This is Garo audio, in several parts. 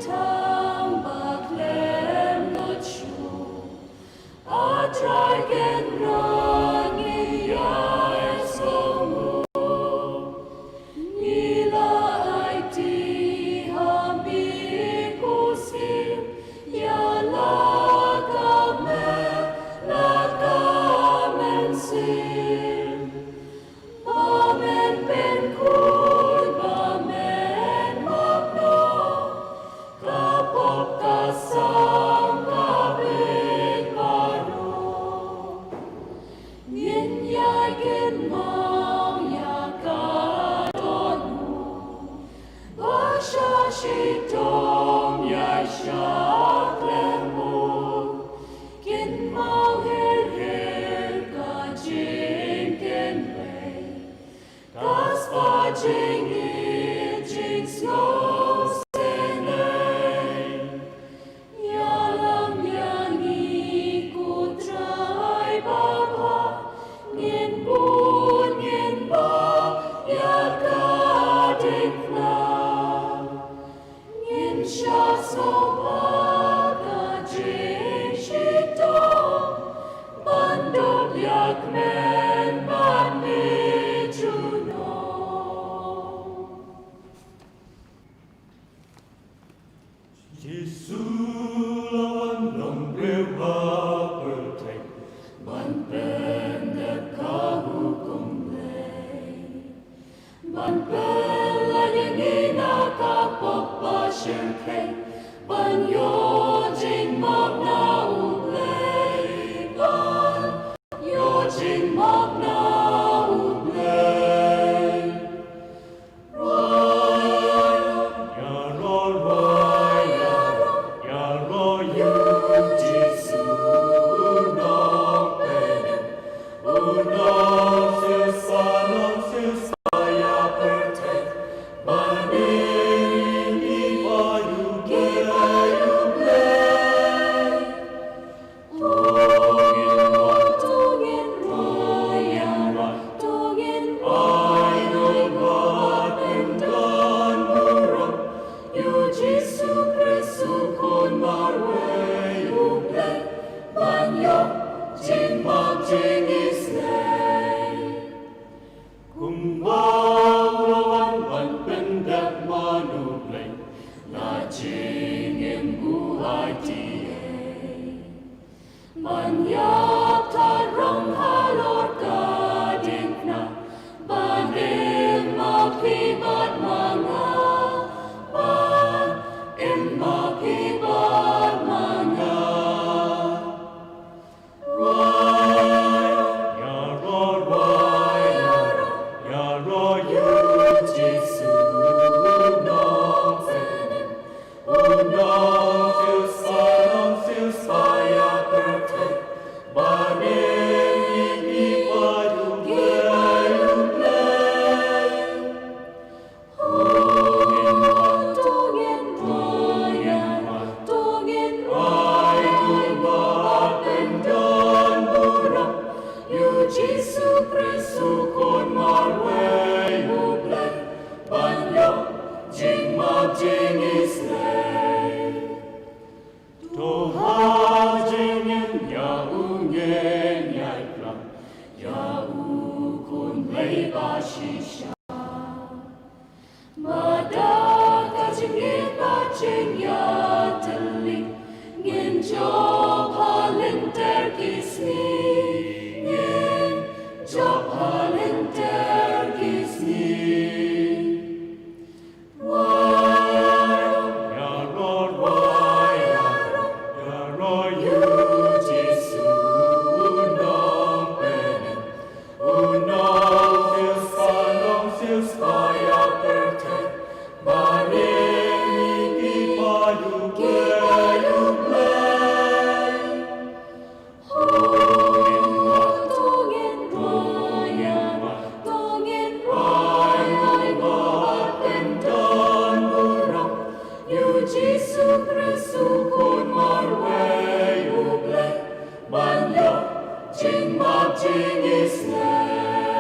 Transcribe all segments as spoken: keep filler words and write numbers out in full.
Tang baklem nutsu, a dragon rang iar songu. Ila aiti hami kusim, ya laka me, laka men sim. Bamen pen kui, bamen makno, kapok kasang kabit baru. Ngin yai kin mau ya kadonu, basha shitom yai shak lemu. Kin mau her her ka jing kin lei. Kaspa jing i jing snow senei. Yalam yang i kutrai baba. Ngin bun ngin ba ya kading na. Ngin sha snow ba ka jing shitom. Bandok yak men ban mi juno. Jisu lawan long breu ha pertai. Ban pendek ka hukum lei. Ban pela yengina kapok bashir kei. Ban yo jing mapna u blei. Ban yo jing mapna u blei. Roi, ya roi, roi, ya roi, ya roi, you Jisu, unok penem. Unok sis, unok sis, ya pertek. Bani, ni bayu, ni bayu, blei. Tongin wa, tongin royan wa, tongin ai, ai, wa, pendan murang. Yu Jisu Kristu kun marwei u blei. Ban yok, jing mak, jing isnei. Kung wa ulawan ban pendak manu blei. Na jing im u ai ti ei. Ban yap tarong halor ka ding na, ban im ma pibat manga, ban im ma pibat manga. Roi, ya roi, roi, ya roi, ya roi, yu Jisu, nong senim. Unong sis, unong sis, fire protect. Bani, ki bayu, ki bayu, blei. Hongin, hongin, royan, hongin, royan, up and down, burap. Yu Jisu Kristu kun marwei u blei. Ban yok, jing mak, jing isnei. Toha jingin ya u ngen ya iklam, ya u kun blei ba shisha. Mada ka jingit ba jing ya telik, ngin jop ha lynter ki sni, ngin jop ha lynter ki sni. Wai, ya roi, wai, ya roi, ya roi, yu Jisu, unong penem, unong sis, unong sis, fire protect, bani, ki bayu, ki bayu, blei. Hongin wa, tongin royan wa, tongin royan wa, up and down, burap. Yu Jisu Kristu kun marwei u blei. Ban yok, jing mak, jing isnei.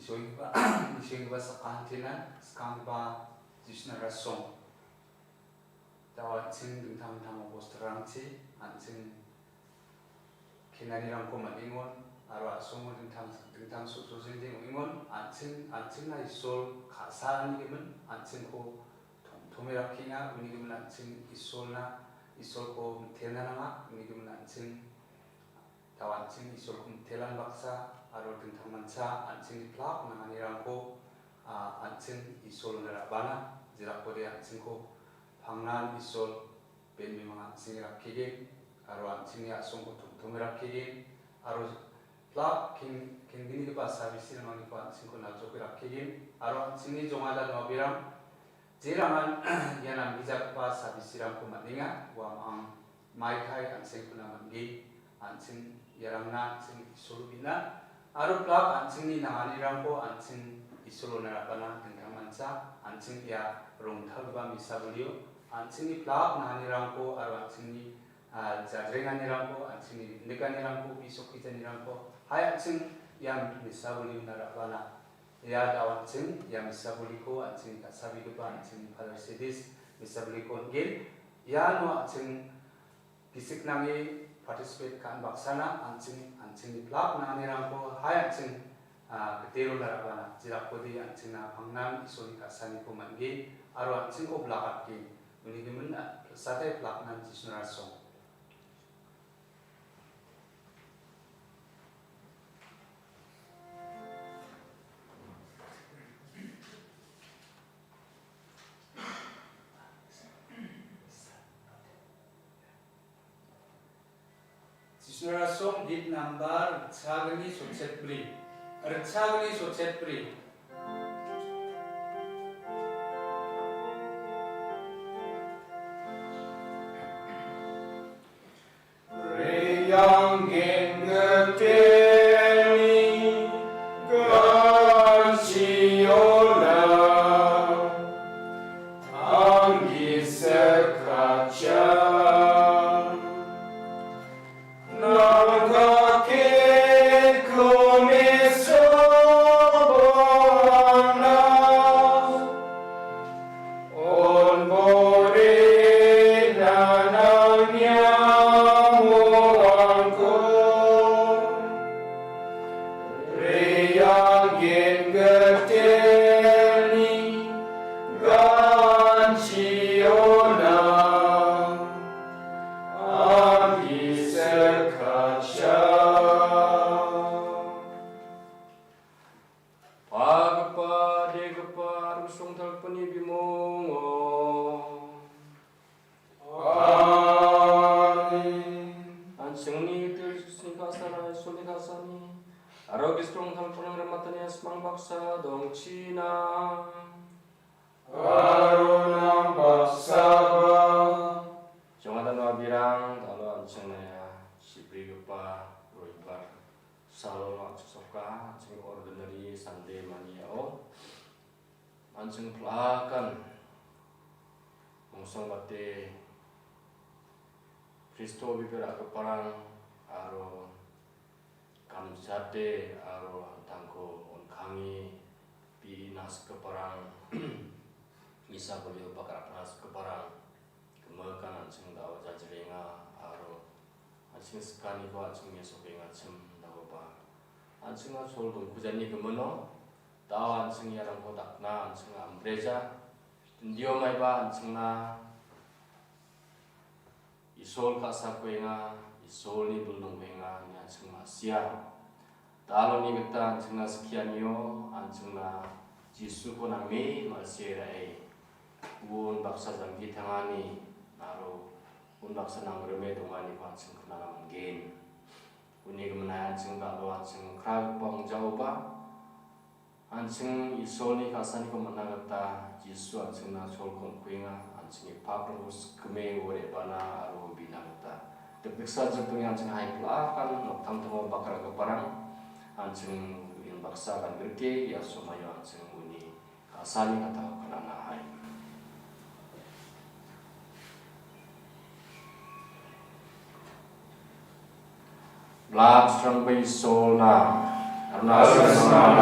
Isolgipa, Isolgipa sakantinan skanggipa Jisuna rasong. Dawa an·ching dingtang dingtang obosterangchi an·ching kenanirangko man·engon, aro a·songo dingtang, dingtang so-, sojengding ong·engon, an·ching, an·chingna Isol ka·saanigimin an·chingko tongtome rakkienga, unigimin an·ching Isolna, Isolko mitelna nanga, unigimin an·ching Dawa an·ching Isolko mitelan baksa aro dingtangmancha an·chingni plak nanganirangko, a, an·ching Isolona ra·bana, jerakode an·chingko pangnan Isol benbimang an·ching rakkegen, aro an·chingni a·songko tongtome rakkegen, aro plak keng-, kenggnigipa sabisi rimanggipa an·chingko naljoke rakkegen, aro an·chingni jongala noabirang, jerangan ia namgijagipa sabisirangko man·enga, uamang maikai an·chingkona man·gen, an·ching iarangna an·ching Isolo bi·na, aro plak an·chingni nanganirangko an·ching Isolona ra·bana dingtangmancha, an·ching ia rongtalgipa me·sabolio An·chingni plak naanirangko aro an·chingni, ah, jajrenganirangko, an·chingni indikanirangko, bisok gijanirangko, hai an·ching ian misa boliona ra·bana. Ia dao an·ching, ia misa boliko an·chingni ka·sabegipa an·chingni Father Sedis misa boliko on·gen. Iano an·ching gisik nange participate ka·na baksana an·ching, an·chingni plak naanirangko hai an·ching, ah, gitero narabana, jirakode an·chingna pangnan Isolni ka·saniko man·gen, aro an·chingko blakatgen. Uni gimin, ah, sate plaknan Jisuna rasong. Jisuna rasong git nambar ritchagni sotchet bri. Ritchagni sotchet bri. Reang gen geteni ganchiona anggi sekachang. Nangkake komiso bona. Onbore nanangnya moangko, reanggen geteni ganchiona, anggi sekachang. Pagipa, degipa, aro songtalpani bimongo. Amen. An·chingni Jisusni ka·sara, Isolni ka·sani, aro gisik rongtalgiparang rimatani a·samang baksa dongchina. Aro nang baksaba. Jongada nabirang, dalo an·chingna ia sibrigipa roibar. Salon wa·chaksoka, an·ching ordinary Sunday maniao. An·ching plakan mongsongbate Kristo bibir a·giparang aro kamchate aro an·tangko on·kange bi·e nasikgiparang, misa bolio bakrapna sikgiparang, gimikan an·ching dao jajirenga aro an·ching sikaniko an·ching mesokengachim daoba. An·chingna chol dongkujani gimino dao an·ching iarangko dakna an·ching ambreja. Indio maiba an·chingna Isol ka·sakoenga, Isolni bilongoenga ine an·ching ma·sia. Daloni gita an·chingna skianio, an·chingna Jisuko name ma·sie ra·e. Unbaksa janggi tangani aro unbaksa nangrime donganiko an·ching knana man·gen. Uni giminai an·ching dalo an·ching kragipa ong·jaoba, an·ching Isolni ka·saniko man·na gita Jisu an·chingna cholko on·kuenga, an·chingni paprangko sikime uo re·bana aro bina gita. Dikdiksa jipinge an·ching hai pil·akan noktangtango bakragiparang, an·ching unbaksa gan·grike ia somaio an·ching uni ka·sani katako knana hai. Blak srangba Isolna, arna srangba Isolna,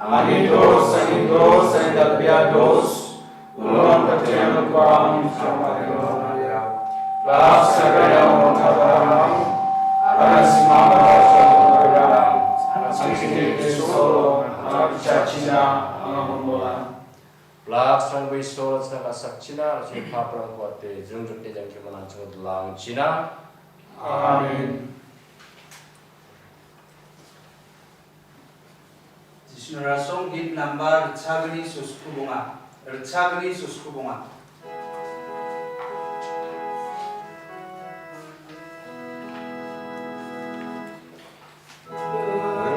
angni dos, angni dos, angni dal·bea dos, uno angka tiang kuang angni srangba Isolna. Blak srangba Isolna, arna srangba Isolna, arna srangba Isolna, arna bichachina, arna hondolan. Blak srangba Isol an·chingna ka·sakchina, an·chingni paprangko uate jringjote jangki mananching dilangchina. Amen. Jisuna rasong git nambar ritchagni sosku bonga. Ritchagni sosku bonga.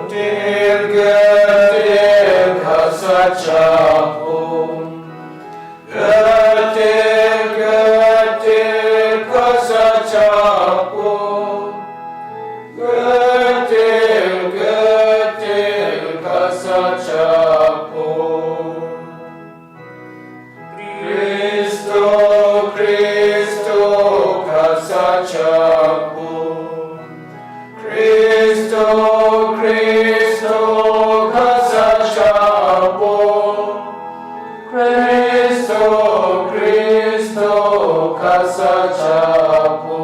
Getir, getir, ka·sachapo. Getir, getir, ka·sachapo. Getir, getir, Kristo, Kristo, ka·sachakbo. Kristo, Kristo, ka·sachakbo. Kristo, Kristo, ka·sachakbo.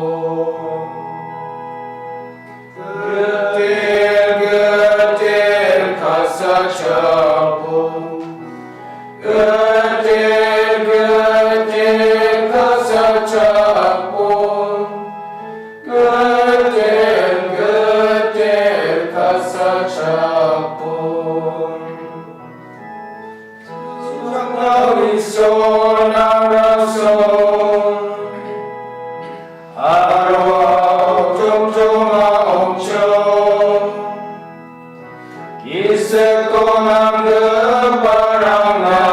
Gitel, gitel, ka·sachakbo. Gitel, gitel, ka·sachakbo. Gitel, gitel, ka·sachakbo. Isol na·rasong aro jomjoma ong·chong. Gisiko nanggiparangna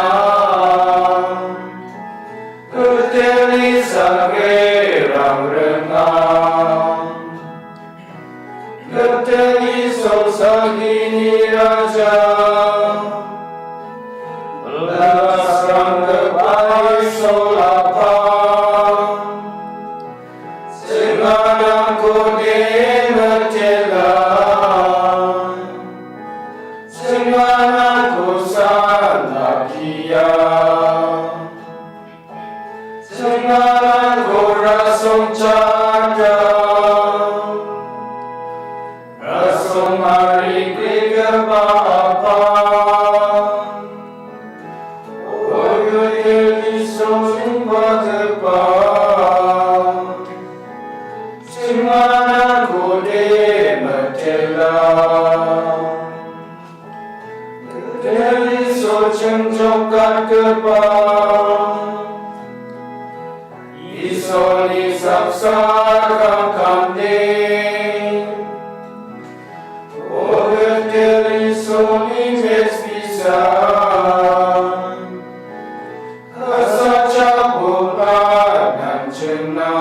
Gitel Isak rangringa. Gitel Isol salgini Raja. Belasranggipa Isol Apa. Chinganangko de·metela. Chinganangko san·akia. Chinganangko rasongchakja. Rasong marikrigipa Apa. O Gitel Isol chingbagipa. Chinganangko de·metela. Gitel Isol chingjokatgipa. Isolni saksa kamkamde. O Gitel Isolni mes bisa. Ka·sachakboba nanchina.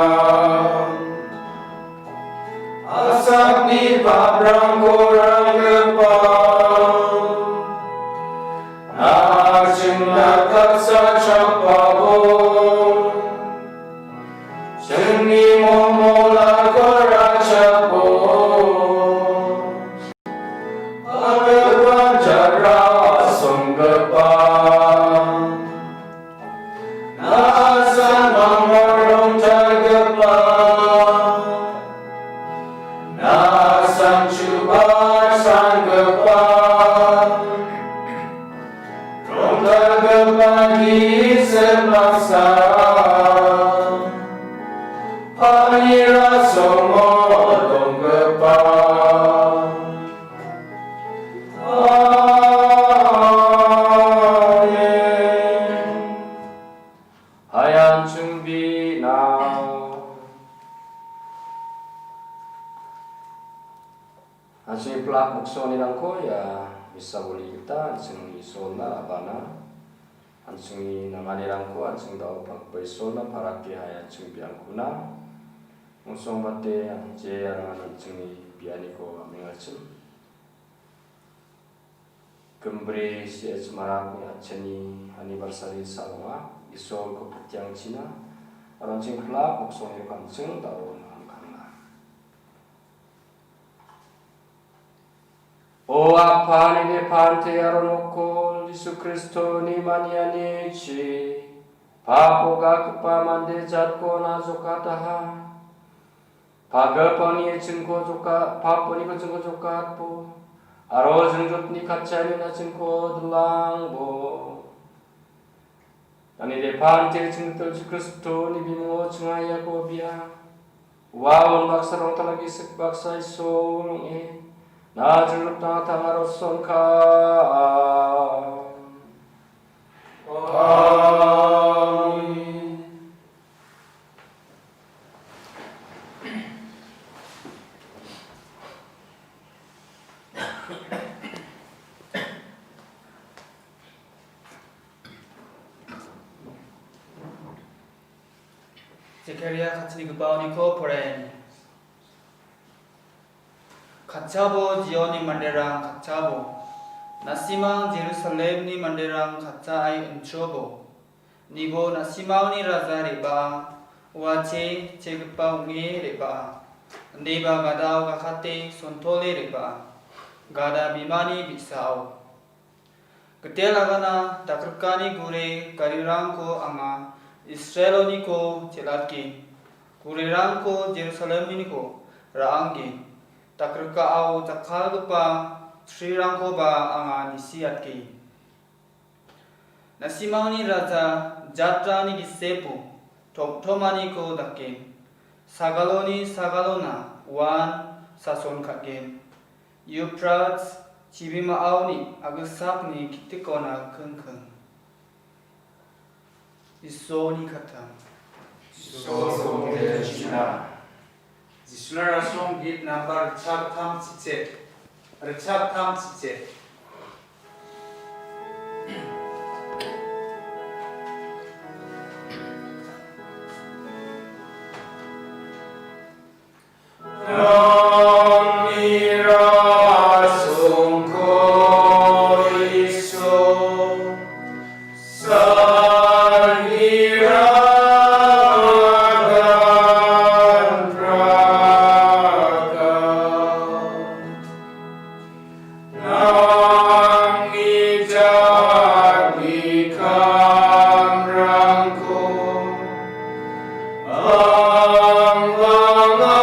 Asapni paprangko ranggipa. Na·a chingna ka·sachakbabo. Chingni momolako rachakbo. Pagipa jara songgipa. Na·a san mangmarong jaigipa, na·a san chuba sanggipa, rongtalgipa gisim baksa, pani rasongo donggipa. Amen. Hayan chungbina. An·chingni plak boksonirangko ia misa boli gita an·chingni Isolna ra·bana. An·chingni nanganirangko an·ching da·o pakba Isolna parake hayan chungbina. Mongsongbate je arangan an·chingni bianiko amengachim. Gimbri C H Marakni an·chingni anniversary sal ong·a. Isolko patiangchina aro an·ching plak boksoniko an·ching da·o nangkangna. O Apa, nini pante aro nokol Jisu Kristoni manianichi papo gatgipa mande jatko na·a jokataha. Pagipani chingko joka-, paponiko chingko jokatbo, aro jingjotni katcharimna chingko dilangbo. Nangni depante chinggital Jisu Kristoni bimungo chingaiako bia. Ua unbaksarangtala gisik baksa Isol ong·e, na·a jingjotna tangaro sonka. Amen. Zekaria katchini gipaoniko poraiani. Katchabo, Jionni manderang katchabo. Na·simang Jerusalemni manderang katjaai inchobo. Nibo na·simangni raja re·baa, ua che-, chegipa ong·e re·baa. Indiba gadao gakate sontole re·baa. Gada bimani bi·sao. Gitel agana dakrikani gure garirangko anga Israeloniko chelatgen. Gurerangko Jerusalemniko ra·anggen. Dakrikao jakkalgipa chrirangkoba anga nisiatgen. Na·simangni raja jatrangni gisepo tom·tomaniko daken. Sagaloni sagalona uan sason ka·gen. Euphrates chibimaoni agilsakni kitikona kingking. Isoni kata. Isol songde china. Jisuna rasong git nambar ritchaktham chiche. Ritchaktham chiche. Nangni jatni kamrangko anglangan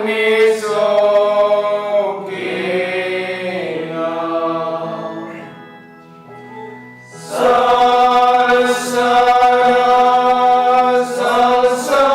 mesokenga. Salsana, salsana.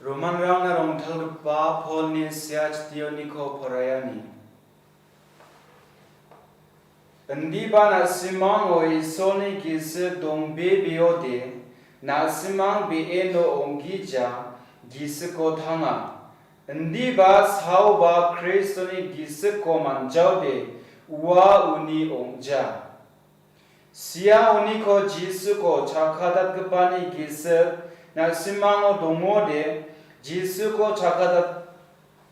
Romanrangna rongtalgipa Polni sia chittioniko poraiani. Indiba na·simango Isolni gisik dongbebeode, na·simang be·eno ong·gija gisiko tanga. Indiba saoba Kristoni gisiko manjaode, ua uni ong·ja. Sia uniko Jisuko chakatatgipani gisik na·simango dongode, Jisuko chakatat-,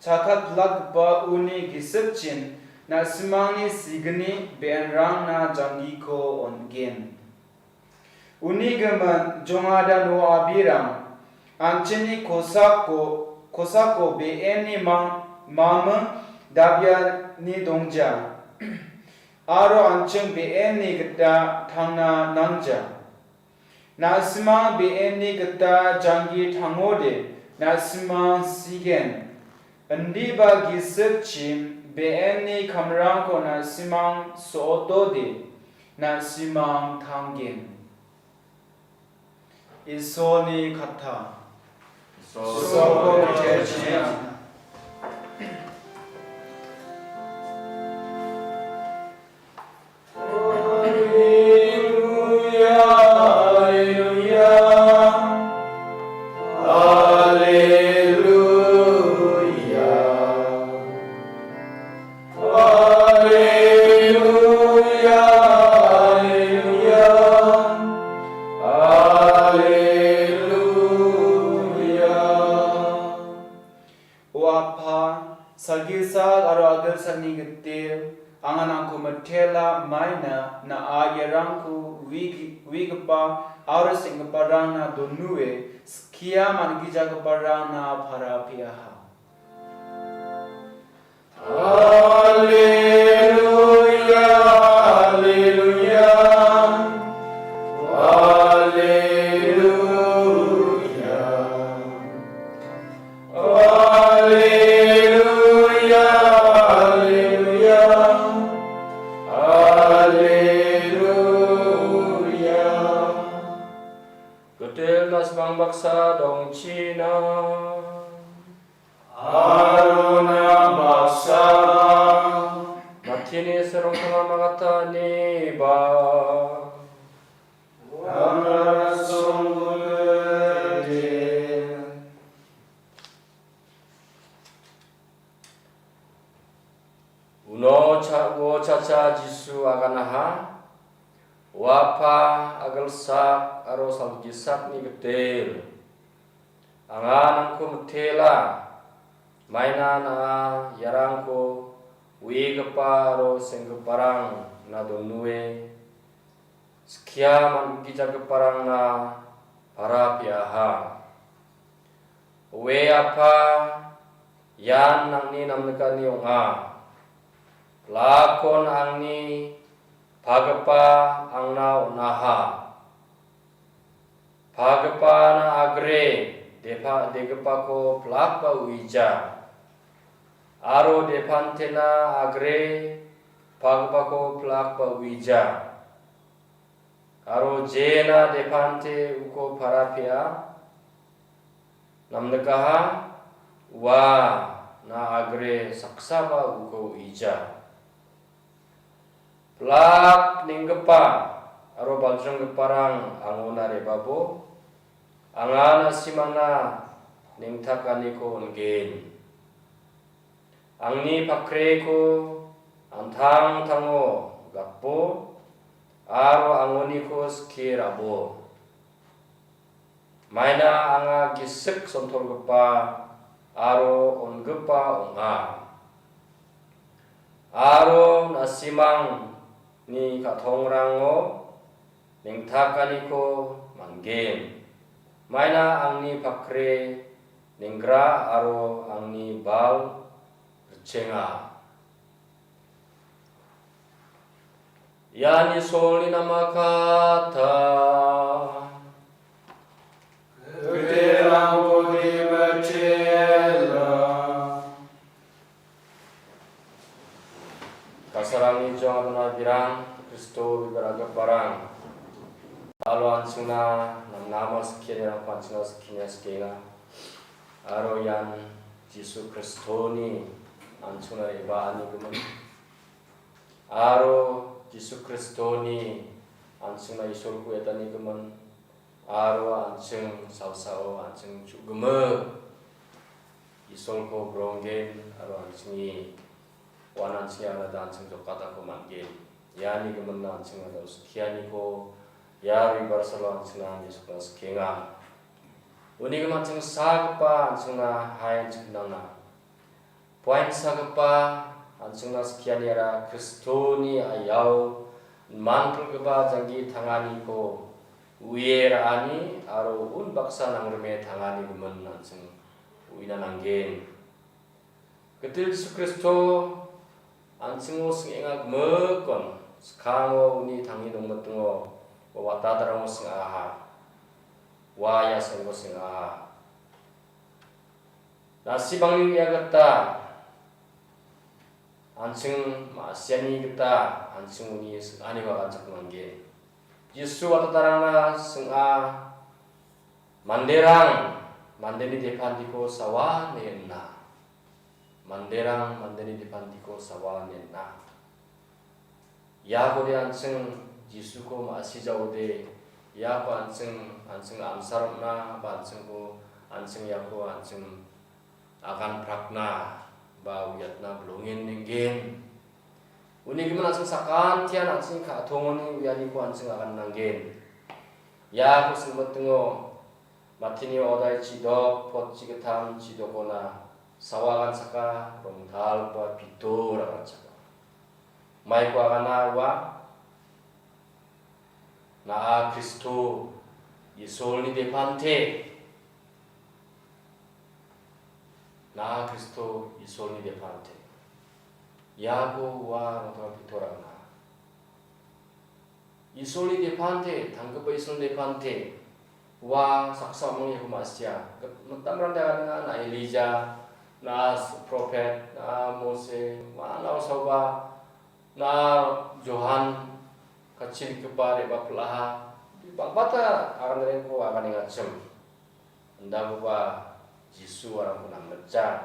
chakatlatgipa uni gisikchin na·simangni signi be·enrangna janggiko on·gen. Uni gimin jongada no·abirang an·chingni kosako, kosako be·enni mang-, maming dabiani dongja. Aro an·ching be·enni gita tangna nangja. Na·simang be·enni gita janggi tangode, na·simang sigen. Indiba gisik chim be·enni kamrangko na·simang so·otode, na·simang tanggen. Isolni katta. Isolko mitechina. Alleluia, alleluia, alleluia. Alleluia, alleluia, alleluia. O Apa, salgisak aro agilsakni Gitel, anga nangko mitela maina, na·a iarangko uigi-, uigipa aro seng·giparangna donue, skia man·gijagiparangna para piaha. Alleluia, alleluia, alleluia. Alleluia, alleluia, alleluia. Gitel na·simang baksa dongchina. Aro na baksa. Matini serong tanga mangataniba. Wanara songulde. Uno cha-, uo cha·cha Jisu aganaha, uapa agilsak aro salgisakni Gitel. Anga nangko mitela, maina na·a iarangko uigipa aro seng·giparangna donue, skia man·gijagiparangna para piaha. Owe Apa, ian nangni namnikani ong·a. Pilakon angni pagipa angna on·aha. Pagipana agre depa-, degipako pilakba uija. Aro depantena agre pagipako pilakba uija. Aro jena depante uko parapia namnikaha, ua na agre saksaba uko uija. Pilak nenggipa aro baljonggiparang angona rebabo, anga na·simangna nengtakaniko on·gen. Angni pakreko an·tangtango gatbo, aro angoniko skie ra·bo. Maina anga gisik sontolgipa aro on·gipa ong·a. Aro na·simangni ka·tongrango nengtakaniko man·gen. Maina angni pakre nenggra aro angni bal richenga. Iani solni namakata. Gitel nangko dimitela. Kasarangni jong adona birang, Kristo bibir agiparang. Alo an·chingna namnama skianirangko an·chingna skinia skienga. Aro ian Jisu Kristoni an·chingna re·baani gimin. Aro Jisu Kristoni an·chingna Isolko etani gimin. Aro an·ching salsao an·ching chu·gimik Isolko gronggen aro an·chingni uan an·chingni aganade an·ching jokatako man·gen. Iani giminna an·ching aro skianiko ia reversalo an·chingna mesokna skienga. Uni gimin an·ching sagipa an·chingna hai an·ching gnangna. Poainsagipa an·chingna skianiara Kristoni aiao manpilgipa janggi tanganiko uie ra·ani aro unbaksa nangrime tangani gimin an·ching uina nanggen. Gitel Jisu Kristo an·chingo sing·enga gimikon, skango uni tangni nongmitingo watatarango sing·aha. ua ia saiko seng·aha. Na·sibangni uia gita an·ching ma·siani gita an·ching uni sing·aniko aganchakmanggen. Jisu watatarangna sing·a, manderang mandeni depantiko sawa ine on·a. Manderang mandeni depantiko sawa ine on·a. Iakode an·ching Jisuko ma·sijaode, iako an·ching, an·ching amsa rona ba an·chingko, an·ching iako an·ching agan prakna ba uiatna bilongen nenggen. Uni gimin an·ching sakantian an·ching ka·tongoni uianiko an·ching agan nanggen. Iako singmitingo Matini odai chidok, potchi gittam chidokona sawa aganchaka, rongtalgipa Pitor aganchaka. Maiko agana ua? Na·a Kristo, Isolni depante. Na·a Kristo, Isolni depante. Iako ua rongtalgipa Pitor agana. Isolni depante, tanggipa Isolni depante. Ua saksa ong·ongko ma·sia. Mitamrang de aganenga, na Elija, na profet, na Mose, uano saoba, na Johan, kachirikgipa re·bapil·aha. Bang·bata aganrangko aganengachim. Indakoba Jisu uarangko namritja.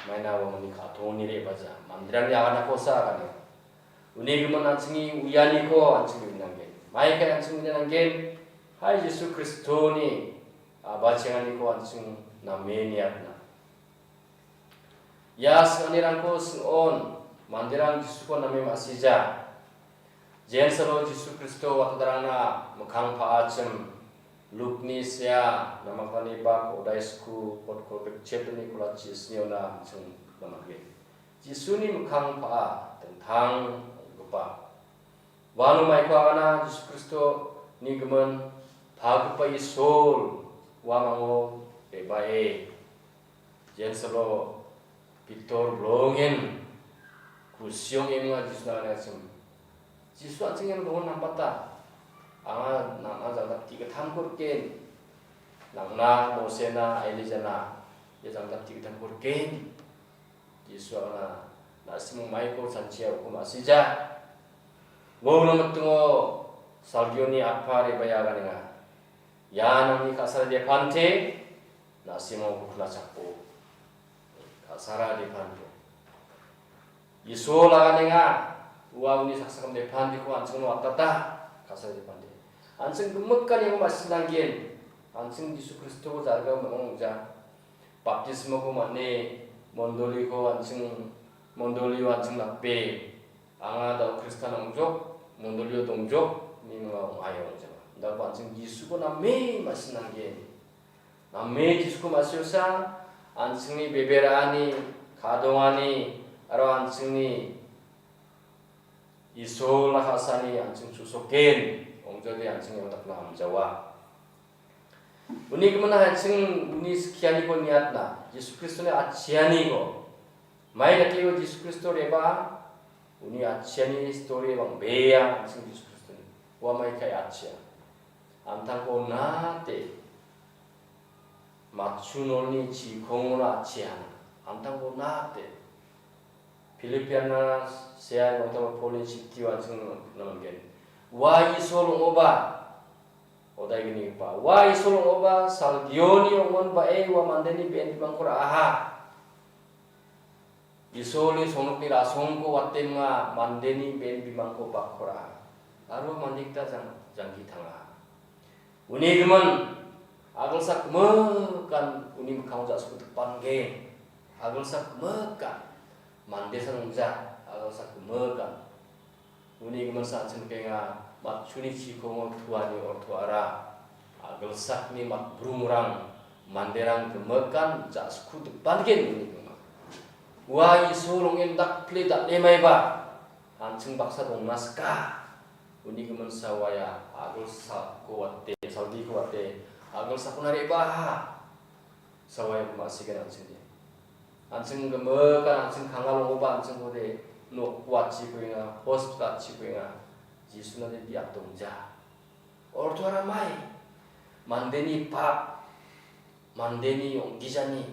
Maina uamangni ka·tongoni re·baja. Manderangni aganakosa agane. Uni gimin an·chingni uianiko an·ching uinanggen. Maikai an·ching uinanggen. Hai Jisu Kristoni a·bachenganiko an·ching name niatna. Ia sing·anirangko sing·on, manderang Jisuko name ma·sija. Jensalo Jisu Kristo watatarangna mikkang pa·achim Lukni sea namaktani bak odai sku pot kolgrik chetoni kolachi sniona an·ching namake. Jisuni mikkang pa·a dingtang ong·gipa. Uano maiko agana Jisu Kristoni gimin pagipa Isol uamango re·bae. Jensalo Pitor bilongen kusiong emnga Jisu nangani achim. Jisu an·ching iano dongon nambata. Anga nang·na jangdapti gittamko riken. Nang·na Mosena, Elijana ia jangdapti gittamko riken. Jisu anga na·simang maiko chanchia uko ma·sija. Uno mitingo salgioni apa re·bae aganenga. Ia nangni ka·sara depante. Na·simang uko knachakbo. Ka·sara depante. Isol aganenga, ua uni saksakan depanteko an·chingno watata, ka·sara depante. An·ching gimikaniko ma·sinanggen, an·ching Jisu Kristoko jarga mangong ong·ja. Baptismako man·e, mondoliko an·ching, mondolio an·ching nape, anga da·o Kristan ong·jok, mondolio dongjok, ine minga ong·aio ong·jaba. Dako an·ching Jisuko name ma·sinanggen. Name Jisuko ma·siosa, an·chingni bebe ra·ani, ka·dongani, aro an·chingni Isolna ka·sani an·ching chu·soken, ong·jade an·ching ia dakna amjawa. Uni gimin an·ching uni skianiko niatna, Jisu Kristoni atchianiko. Mai dakeo Jisu Kristo re·baa, uni atchiani story bang·bea an·ching Jisu Kristoni. Ua mai kai atchia. An·tangko nate matchunolni chikongona atchiana. An·tangko nate Filipianna sea notaba Polni chitio an·ching namgen. Ua Isol ong·oba, odaignigipa. Ua Isol ong·oba, salgioni ong·on ba·e ua mandeni be·en bimangko ra·aha. Isolni songnokni rasongko watenga mandeni be·en bimangko bakkora. Aro mande gita jang-, jangki tanga. Uni gimin, agilsak gimikan uni mikkango ja·sku dipanggen. Agilsak gimikan mande san ong·ja, agilsak gimikan. Uni gimin sa an·ching nikenga, matchuni chikongo tuani ortoara agilsakni matburingrang manderang gimikan ja·sku dipanigen uni gimin. Ua Isol ong·en dakple dal·emaiba an·ching baksa dongna sika. Uni gimin sa uaia agilsakko wate, salgiko wate, agilsakona re·baha. Sawaia ma·sigen an·chingde. An·ching gimikan an·ching kangal ong·oba an·chingkode nok watchi kuenga, hospital atchi kuenga. Jisunade biap dongja. Ortoara mai. Mandeni pap, mandeni ong·gijani,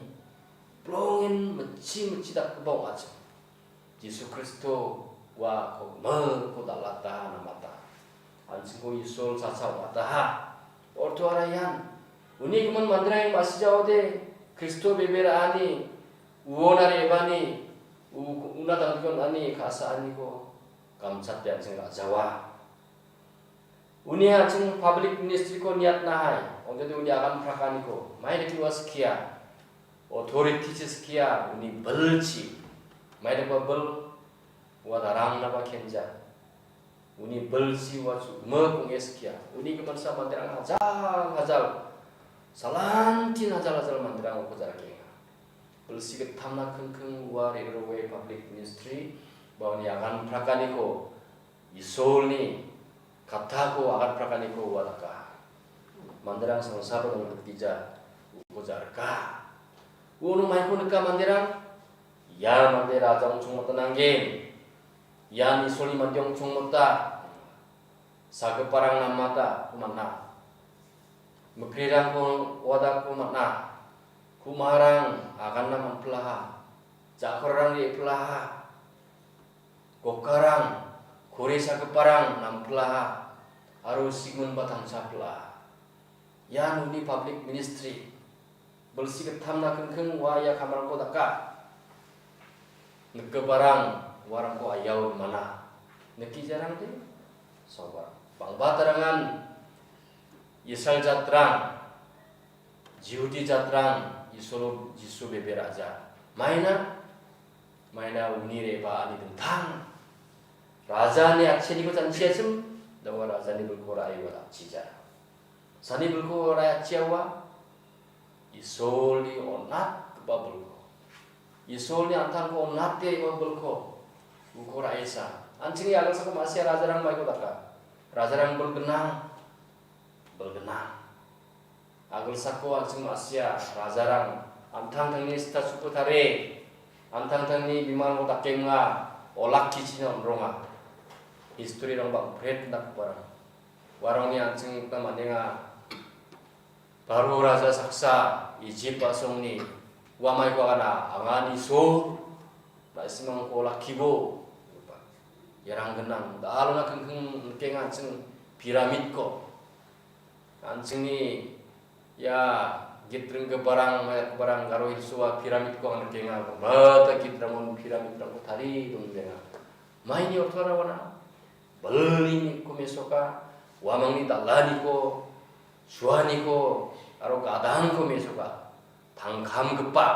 bilongen mitchi mitchi dakgipa ong·achim. Jisu Kristo uako miko dal·ataha namata. An·chingko Isol chacha ong·ataha. Ortoara ian, uni gimin manderang ma·sijaode, Kristo bebe ra·ani, uona re·bani, u-, una dangdikon ani ka·saaniko gamchate an·ching ra·jawa. Uni an·ching public ministry-ko niatnahai, ong·jade uni agan prakaniko, mai dake ua skia, authority-chi skia, uni bilchi, mai dake ua bil, ua darangnaba kenja. Uni bilchi ua chu-, mik ong·e skia. Uni giminsa manderang hajal hajal, salantin hajal hajal manderang uko jarakenga. Bilsi gittamna kingking ua re·roe public ministry, ba uni agan prakaniko, Isolni kattako agan prakaniko ua daka. Manderang sangsaba dongdikdija, uko jarka. Uno maiko nika manderang, ia mande raja ong·chongmota nanggen. Ian Isolni mande ong·chongmota. Sagiparang namata man·a. Mikrerangko uadako man·a. Ku·marang aganna man·pilaha. Ja·korrang re·pilaha. Gokarang, kore sagiparang nampilaha, aro sigunba tangsapilaha. Ian uni public ministry. Bilsi gittamna kingking ua ia kamarangko daka. Nikgiparang uarangko aiao rimana. Nikijarangde? Sabar. Bangba tarangan Israel jatrang, Jihudi jatrang, Isolo Jisu bebe raja. Maina? Maina uni re·baani dingtang. Rajani atcheniko janchiachim, dawa rajani bilko ra·e ua dakchija. Sani bilko ra·e atchiawa, Isolni on·atgipa bilko. Isolni an·tangko on·ate ua bilko, uko ra·esa. An·chingni agilsako ma·sia rajarang maiko daka. Rajarang bil gnang, bil gnang. Agilsako an·ching ma·sia rajarang an·tangtangni statue-ko tarie, an·tangtangni bimango dakenga, olakkichina on·ronga. History-rangba bang·pret dakgiparang. Uarangni an·ching nikna man·enga. Paro raja saksa, Ijip a·songni, ua maiko agana, angan Isol, na·simangko olakkibo, iarang gnang. Da·alona kingking nikenga an·ching piramidko. An·chingni ia gitringgiparang, mayakgiparang Garo Hills-oa piramidko ang nikenga. Bata gitrangon piramidrangko tarie dongenga. Maini ortona wana? Bilni mikko mesoka, uamangni dal·aniko, suaniko, aro gadangko mesoka. Tangkamgipa.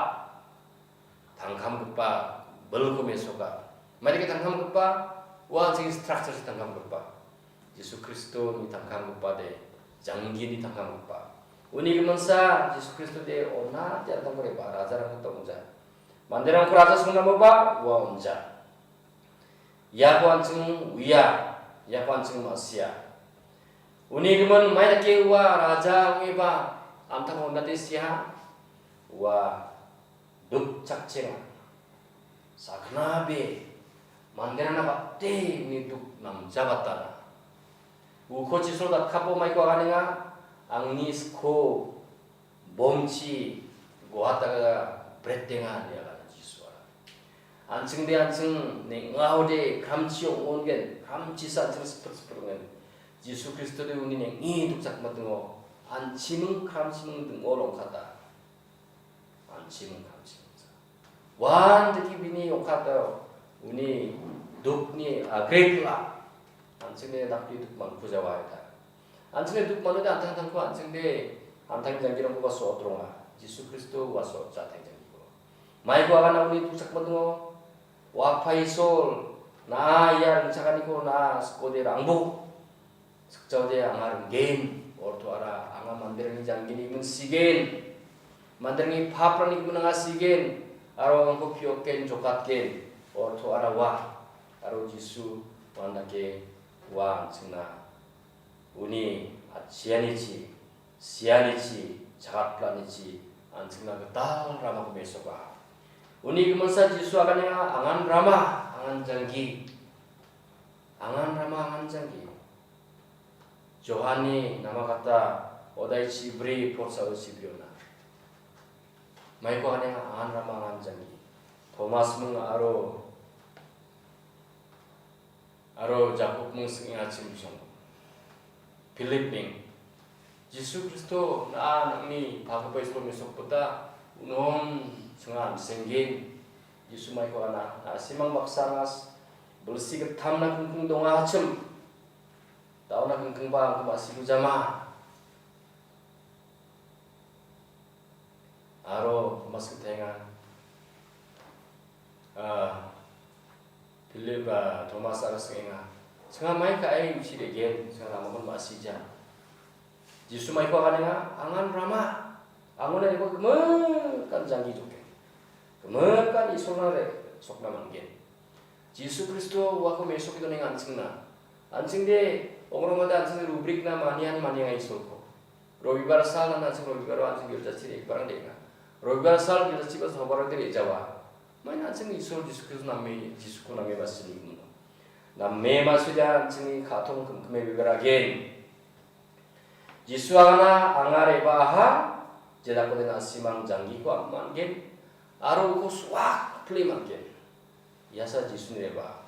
Tangkamgipa bilko mesoka. Maidake tangkamgipa? Ua an·ching structure tangkamgipa. Jisu Kristoni tangkamgipa de, janggini tangkamgipa. Uni giminsa Jisu Kristo de on·ate an·tangko re·baa rajarangko tongja. Manderangko raja songnamoba ua on·ja. Iako an·ching uia, iako an·ching ma·sia. Uni gimin maidake ua raja ong·eba an·tangko on·ate sia? Ua dukchakchenga. Sakgnabe manderangna bate uni duk namjabatana. Uko chisol datkapo maiko aganenga, angni sko bomchi goataga bretenga ine agana Jisua. An·chingde an·ching neng·aode kramchi ong·ongen, kramchisa an·ching siprik siprik ong·en. Jisu Kristode uni neng·e dukchakmatingo, an·chiming kramchiming ding·o rongkata. An·chiming kramchiming sa. Uandake bini ong·katao uni dukni agrekla. An·chingde dakni duk man·kujawa ita. An·chingde duk man·ode an·tangtangko an·chingde an·tangni janggirangkoba so·otronga. Jisu Kristo ua so·otja an·tangni janggiko. Maiko agana uni dukchakmatingo. Ua Paisol, na·a ia ringchakaniko na·a skode rangbo. Sikjaode anga ringgen, ortoara anga manderangni janggini gimin sigen. Manderangni paprangni gimin anga sigen, aro angko pioken, jokatgen, ortoara ua, aro Jisu uandake ua an·chingna uni atchianichi, sianichi, chagatplanichi an·chingna gital ramako mesoka. Uni giminsa Jisu aganenga angan rama, angan janggi. Angan rama, angan janggi. Johanni namakata Odai chibri, potsao chibriona. Maiko anenga an rama an janggi. Thomas mung aro, aro Jakob mung sing·enga chim bisong. Philip ming. Jisu Kristo na nangni pagipa Isol mesokbota unon sing·a an·senggen. Jisu maiko ana, na simang baksa angas bilsi gittamna kingking donga achim. Daona kingkingba angko ma·siko jama. Aro Thomas gitaenga, ah, Philip, ah, Thomas aro sing·enga, "Sing·a mai ka·e uchi degen, sing·a ramakon ma·sija." Jisu maiko aganenga, "Angan rama, angona eko gimikan janggi joke. Gimikan Isolna re sokna man·gen." Jisu Kristo uako mesoke donenga an·chingna. An·chingde ongrongmada an·chingni rubrikna manian manianga Isolko. Robibar sal nana an·ching Robibaro an·ching girjachi re·giparang de·enga. Robibar sal girjachiba sobarangde re·jawa. Maina an·ching Isol Jisu Kristo name, Jisuko name basini gumo. Name masuja an·chingni ka·tong kimkime biberagen. Jisu agana anga re·baaha, jedakode na·simang janggiko man·gen, aro uko suak pile man·gen. Iasa Jisuni re·baa.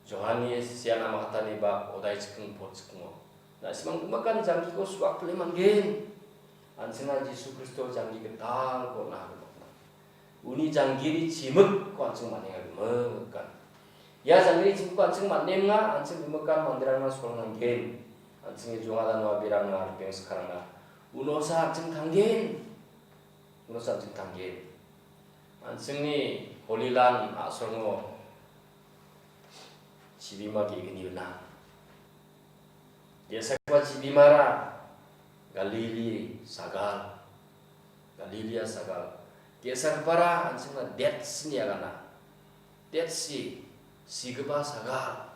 Johanni siana makatani bak odai chiking pot chikingo. Na·simang gimikan janggiko suak pile man·gen. An·chingna Jisu Kristo janggi gitalko on·a hagipa. Uni janggini chimikko an·ching man·enga gimikan. Ia janggini chimikko an·ching man·enga, an·ching gimikan manderangna solnanggen. An·chingni jongada noa birangna ripeng sikarangna. Unosa an·ching tanggen. Unosa an·ching tanggen. An·chingni Holilan a·songo chibima ge·gni gnang. Ge·sagipa chibimara Galili sagal. Galilia sagal. Ge·sagipara an·chingna Detsini agana. Detsi, sigipa sagal.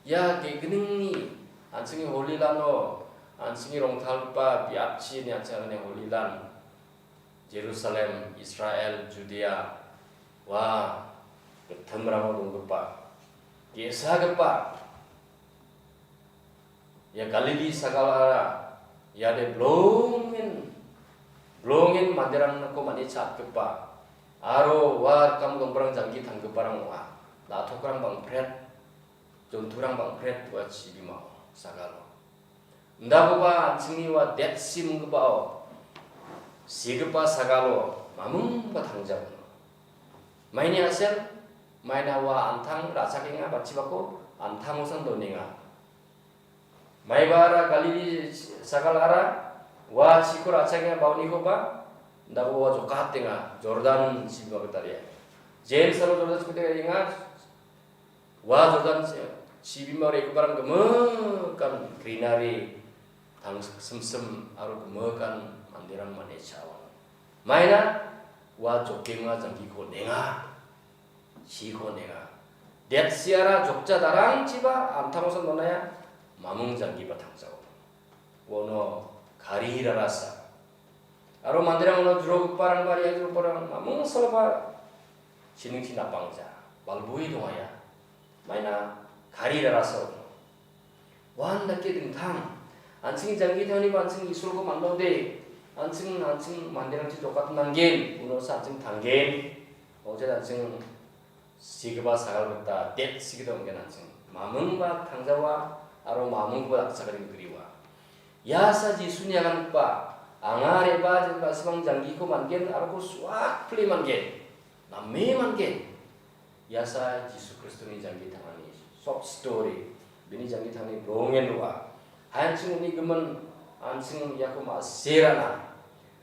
Ia ge·gningni an·chingni Holilano, an·chingni rongtalgipa biapchi ine an·ching agane Holilan, Jerusalem, Israel, Judea, ua gittimrango donggipa, ge·sagipa, ia Galili sagalara iade bilongen, bilongen manderangko man·e cha·atgipa aro ua rikamo donggiparang janggi tanggiparang ong·a. Na·tokrang bang·pret, jonturang bang·pret ua chibimao, sagalo. Indakoba an·chingni ua Detsi minggipao sigipa sagalo mamingba tangjaono. Maini a·sel, maina ua an·tang ra·chakenga, bachibako an·tangosan donenga. Maibara Galili sagalara ua chiko ra·chakenga baonikoba, indako ua jokatenga, Jordan chibima gitaria. James aro Jordan chiko gitaria, ua Jordan chibima re·giparang gimikan greenery, tangsiksimsim aro gimikan manderang man·e cha·a. Maina ua jokenga janggiko on·enga. Chiko on·enga. Detsiara jokja darangchiba an·tangosan donaya mamung janggiba tangjaoba. Uano kari rarasa. Aro manderang uno jrogiparangba, ria jrogiparang mamung saloba chiningchi napangja. Balbue dongaya. Maina kari rarasa uno. Uandake dingtang. An·ching janggi tangniba an·ching Isolko man·ode, an·ching, an·ching manderangchi jokatnanggen, unosa an·ching tanggen. Ong·chit an·ching sigipa sagal gita, det sigita ong·gen an·ching. Mamingba tangjawa, aro mamingba dakchakani griwa. Iasa Jisuni agangipa, anga re·baa je-, na·simang janggiko man·gen, aro ko suak pile man·gen. Name man·gen. Iasa Jisu Kristoni janggi tangani short story. Bini janggi tangani bilongen roa. An·ching uni gimin, an·ching iako ma·sirana.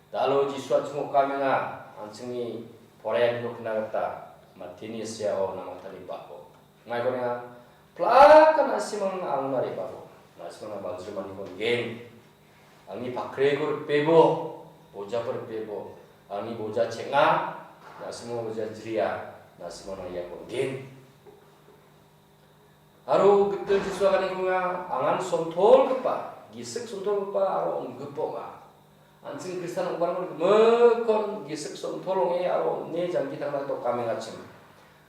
Dalo Jisu an·ching okamenga, an·chingni poraianiko kna gita Matini seao namatani bako. Maikonenga, plaka na·simangna angna re·babo. Na·simangna baljrimaniko nigen. Angni pakreko ripebo, bojako ripebo. Angni boja cheng·a, na·simang boja jria, na·simangna iako nigen. Aro gitel Jisu aganikonga, angan sontolgipa, gisik sontolgipa aro ong·gipa ong·a. An·ching Kristan ong·giparangko gimikkon gisik sontol ong·e aro on·e janggi tangna gita okamengachim.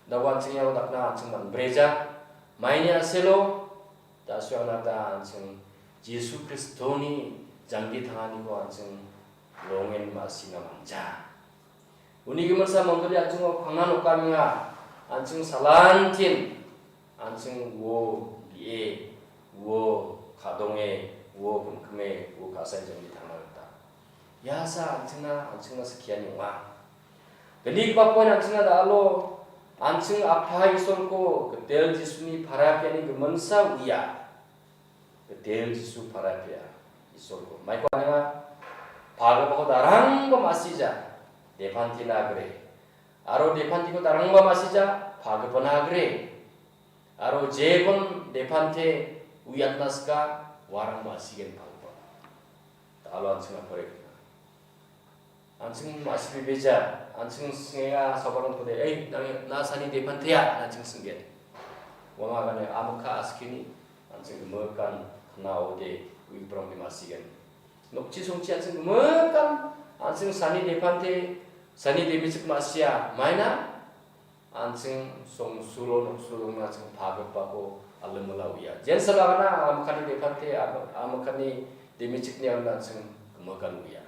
Dawa an·ching iaro dakna an·ching man·breja. Maini a·selo, da·suangnata an·ching Jisu Kristoni janggi tanganiko an·ching longen ma·sina mangja. Uni giminsa mondoli an·ching pangnan okamenga, an·ching salantin, an·ching uo ge·e, uo kadonge, uo kimkime, uo ka·sae janggi tangna gita. Ia sa an·chingna, an·chingna skiani ong·a. Gnigipa poin an·chingna da·alo, an·ching Apa Isolko gitel Jisuni parapiani giminsa uia. Gitel Jisu parapia Isolko. Maiko anenga, pagipako darangba ma·sija, depantina agre. Aro depantiko darangba ma·sija, pagipana agre. Aro jekon depante uiatna sika, uarang ma·sigen pagipa. Da·alo an·chingna porek. An·ching ma·sibebeja, an·ching singenga sabarangkode, "Ei, nang, na sani depantea," an·ching singen. Uamagane amokka askini, an·ching gimikan knaode uiprangde ma·sigen. Nokchi songchi an·ching gimikan, an·ching sani depante, sani demichik ma·sia, maina, an·ching songsulo noksulongna an·ching pagipako alimila uia. Jensala agana amokani depante, am-, amokani demichikni agana an·ching gimikan uia.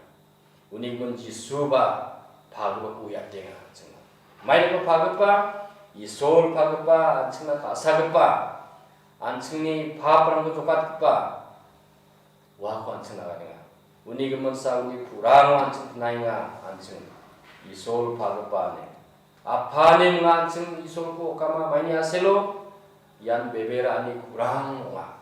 Uni gimin Jisuba pagipako uiatenga an·chingna. Maidako pagipa, Isol pagipa, an·chingna ka·sagipa, an·chingni paprangko jokatgipa, uako an·ching naganenga. Uni giminsa uni ku·rango an·ching pinaenga, an·ching Isol pagipa ine. Apani minga an·ching Isolko okama maini aselo, ian bebera ani ku·rang ong·a.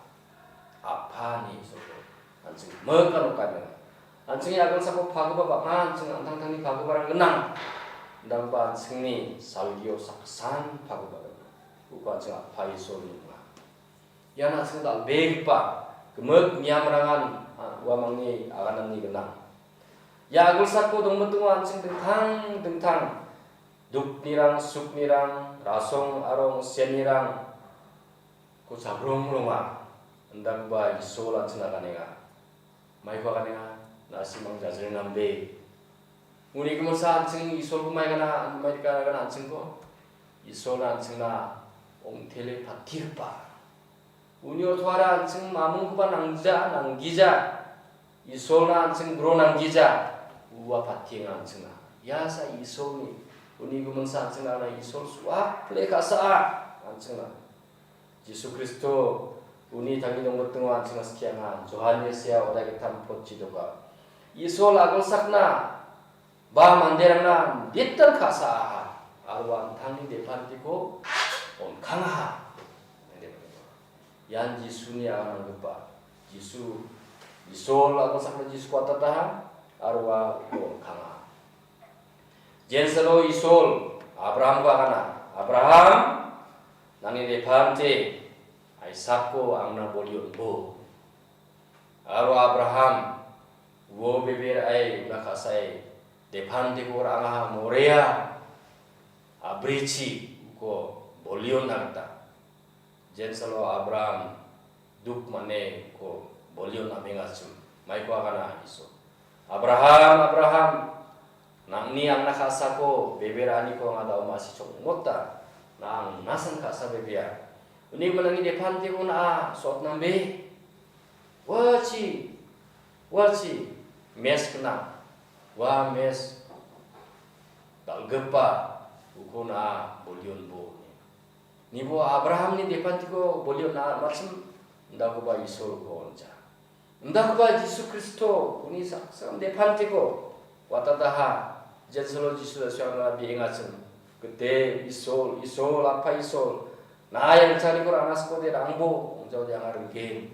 Apani Isolko an·ching mikan okamenga. An·chingni agilsako pagipa bang·a, an·ching an·tangtangni pagiparang gnang. Indangba an·chingni salgio saksan pagipa gnang. Uko an·ching Apa Isolni ong·a. Ian an·ching dal·begipa gimik niamrangan, a, uamangni agananni gnang. Ia agilsako dongmitingo an·ching dingtang dingtang duknirang, suknirang, rasong aro ong·sianirangko chabrongronga, indakgipa Isol an·ching aganenga. Maiko aganenga, na·simang jajrengnambe. Uni giminsa an·ching Isolko maigana, maigana an·chingko. Isolna an·chingna ong·tele patigipa. Uni ortoara an·ching mamingkoba nanggija, nanggija. Isolna an·ching bro nanggija. Ua patienga an·chingna. Ia sa Isolni. Uni giminsa an·chingna Isol suakple ka·saa an·chingna. Jisu Kristo uni tangni dongmitingo an·chingna skianga, Johannes ia odai gittam potchi doka. Isol agilsakna ba manderangna ditan ka·saaha, aro an·tangni depantiko on·kangaha. Ian Jisuni agananggipa. Jisu, Isol agilsakna Jisuko atataha, aro ua on·kangaha. Jensalo Isol Abrahamko agana, "Abraham, nangni depante Aisakko angna boli on·bo." Aro Abraham uo bebe ra·e una ka·sae depanteko ra·angaha Morea abrichi uko boli on·na gita. Jensalo Abraham duk mane uko boli on·amengachu. Maiko agana Isol. "Abraham, Abraham, nang·ni angna ka·sako, bebe ra·aniko anga da·o ma·sichongmota, na angnasan ka·sa bebea. Uni gimin nangni depanteko na·a so·otnambe? Uachi, uachi, mes gnang, ua mes dal·gipa uko na·a boli on·bo," ine. Nibo Abrahamni depantiko boli on·na matchim, indakoba Isolko on·ja. Indakoba Jisu Kristo uni saksa depantiko watataha, jensalo Jisu da·o angna bi·engachim. Gite Isol, Isol, Apa Isol, na·a ia ringchaniko ra·na sikode ra·angbo, ong·jaode anga ringgen.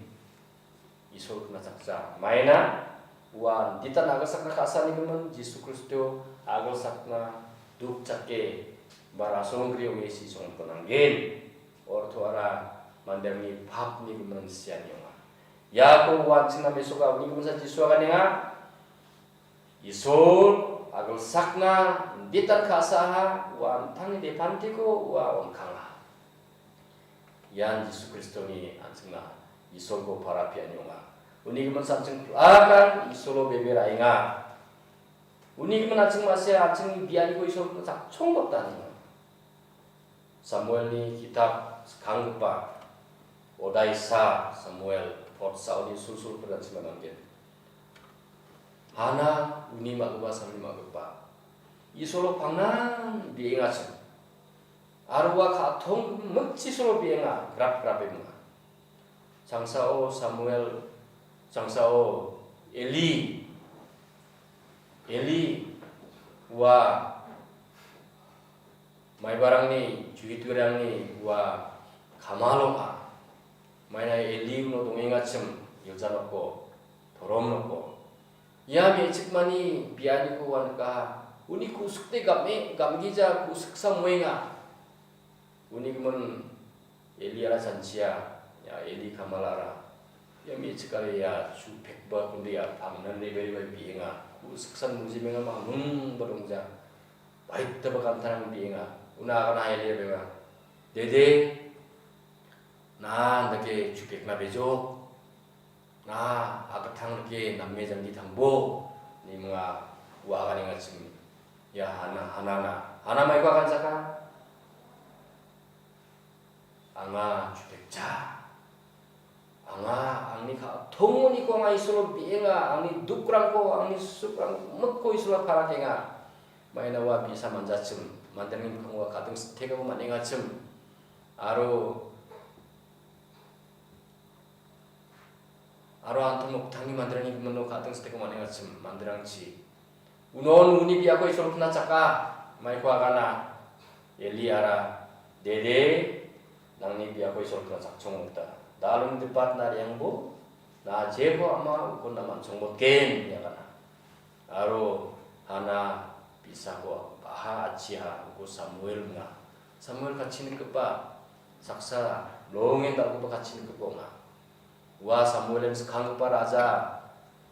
Isol knajakja. Maina, uan ditan agilsakna ka·sanigimin Jisu Kristo agilsakna duk chake ba rasonggri ong·e sisongko nanggen. Ortoara manderangni papni gimin siani ong·a. Iako uan china mesoka uni giminsa Jisu aganenga. Isol agilsakna ditan ka·saaha, uan tangni depantiko ua on·kangaha. Ian Jisu Kristoni an·chingna Isolko parapiani ong·a. Uni gimin an·ching pil·akan Isolo bebe ra·enga. Uni gimin an·ching ma·sia an·chingni bianiko Isolko chakchongmotani ong·a. Samuelni kitap skanggipa odaisa Samuel Pot saoni sulsul pernachima nanggen. Hana uni ma·gipa salni ma·gipa. Isolo pangnan biengachim. Aro ua ka·tong mikchisolo bienga, grap grap emenga. Changsao Samuel, changsao Eli. Eli ua maibarangni, juhiturangni ua kamal ong·a. Maina Eli uno dongengachim gilja noko, torom noko. Ia me·chikmani bianiko ua nikaha. Uni ku·sikde gam·e, gamgija ku·siksa moenga. Uni gimin Eliara chanchia, ia Eli kamalara. Ia me·chikara ia chu pekba kunde ia pangnan rebe rebe bienga. Ku·siksan mujimenga mamung badongja. Baitaba kantarang bienga. Una agana Eli benga. Dede, na andake chu pekna bejok. Na, agitang rike name janggi tangbo, ni minga ua aganengachim. Ia Hana, Hanana. Hana maiko aganchaka? Anga chu pekja. Anga angni ka-, tongoniko anga Isolo bienga, angni dukrangko, angni sukrangko, mikko Isola parakenga. Maina ua bi·sa manjachim, manderangni mikkango ua ka·ding siteko man·engachim. Aro Aro antam noktangni manderangni gimino ka·ding siteko man·engachim, manderangchi. Unon uni biako Isol pina chaka, maiko agana, Eliara, dede, nangni biako Isol pina chakchong ota. Dalung debat na riangbo, na jebo ama ukon na manchong botgen, ine agana. Aro Hana bi·sako baha achiha uko Samuel ong·a. Samuel katchi nikgipa saksa longen dal·gipa katchi nikgipa ong·a. Ua Samuelen skanggipa raja,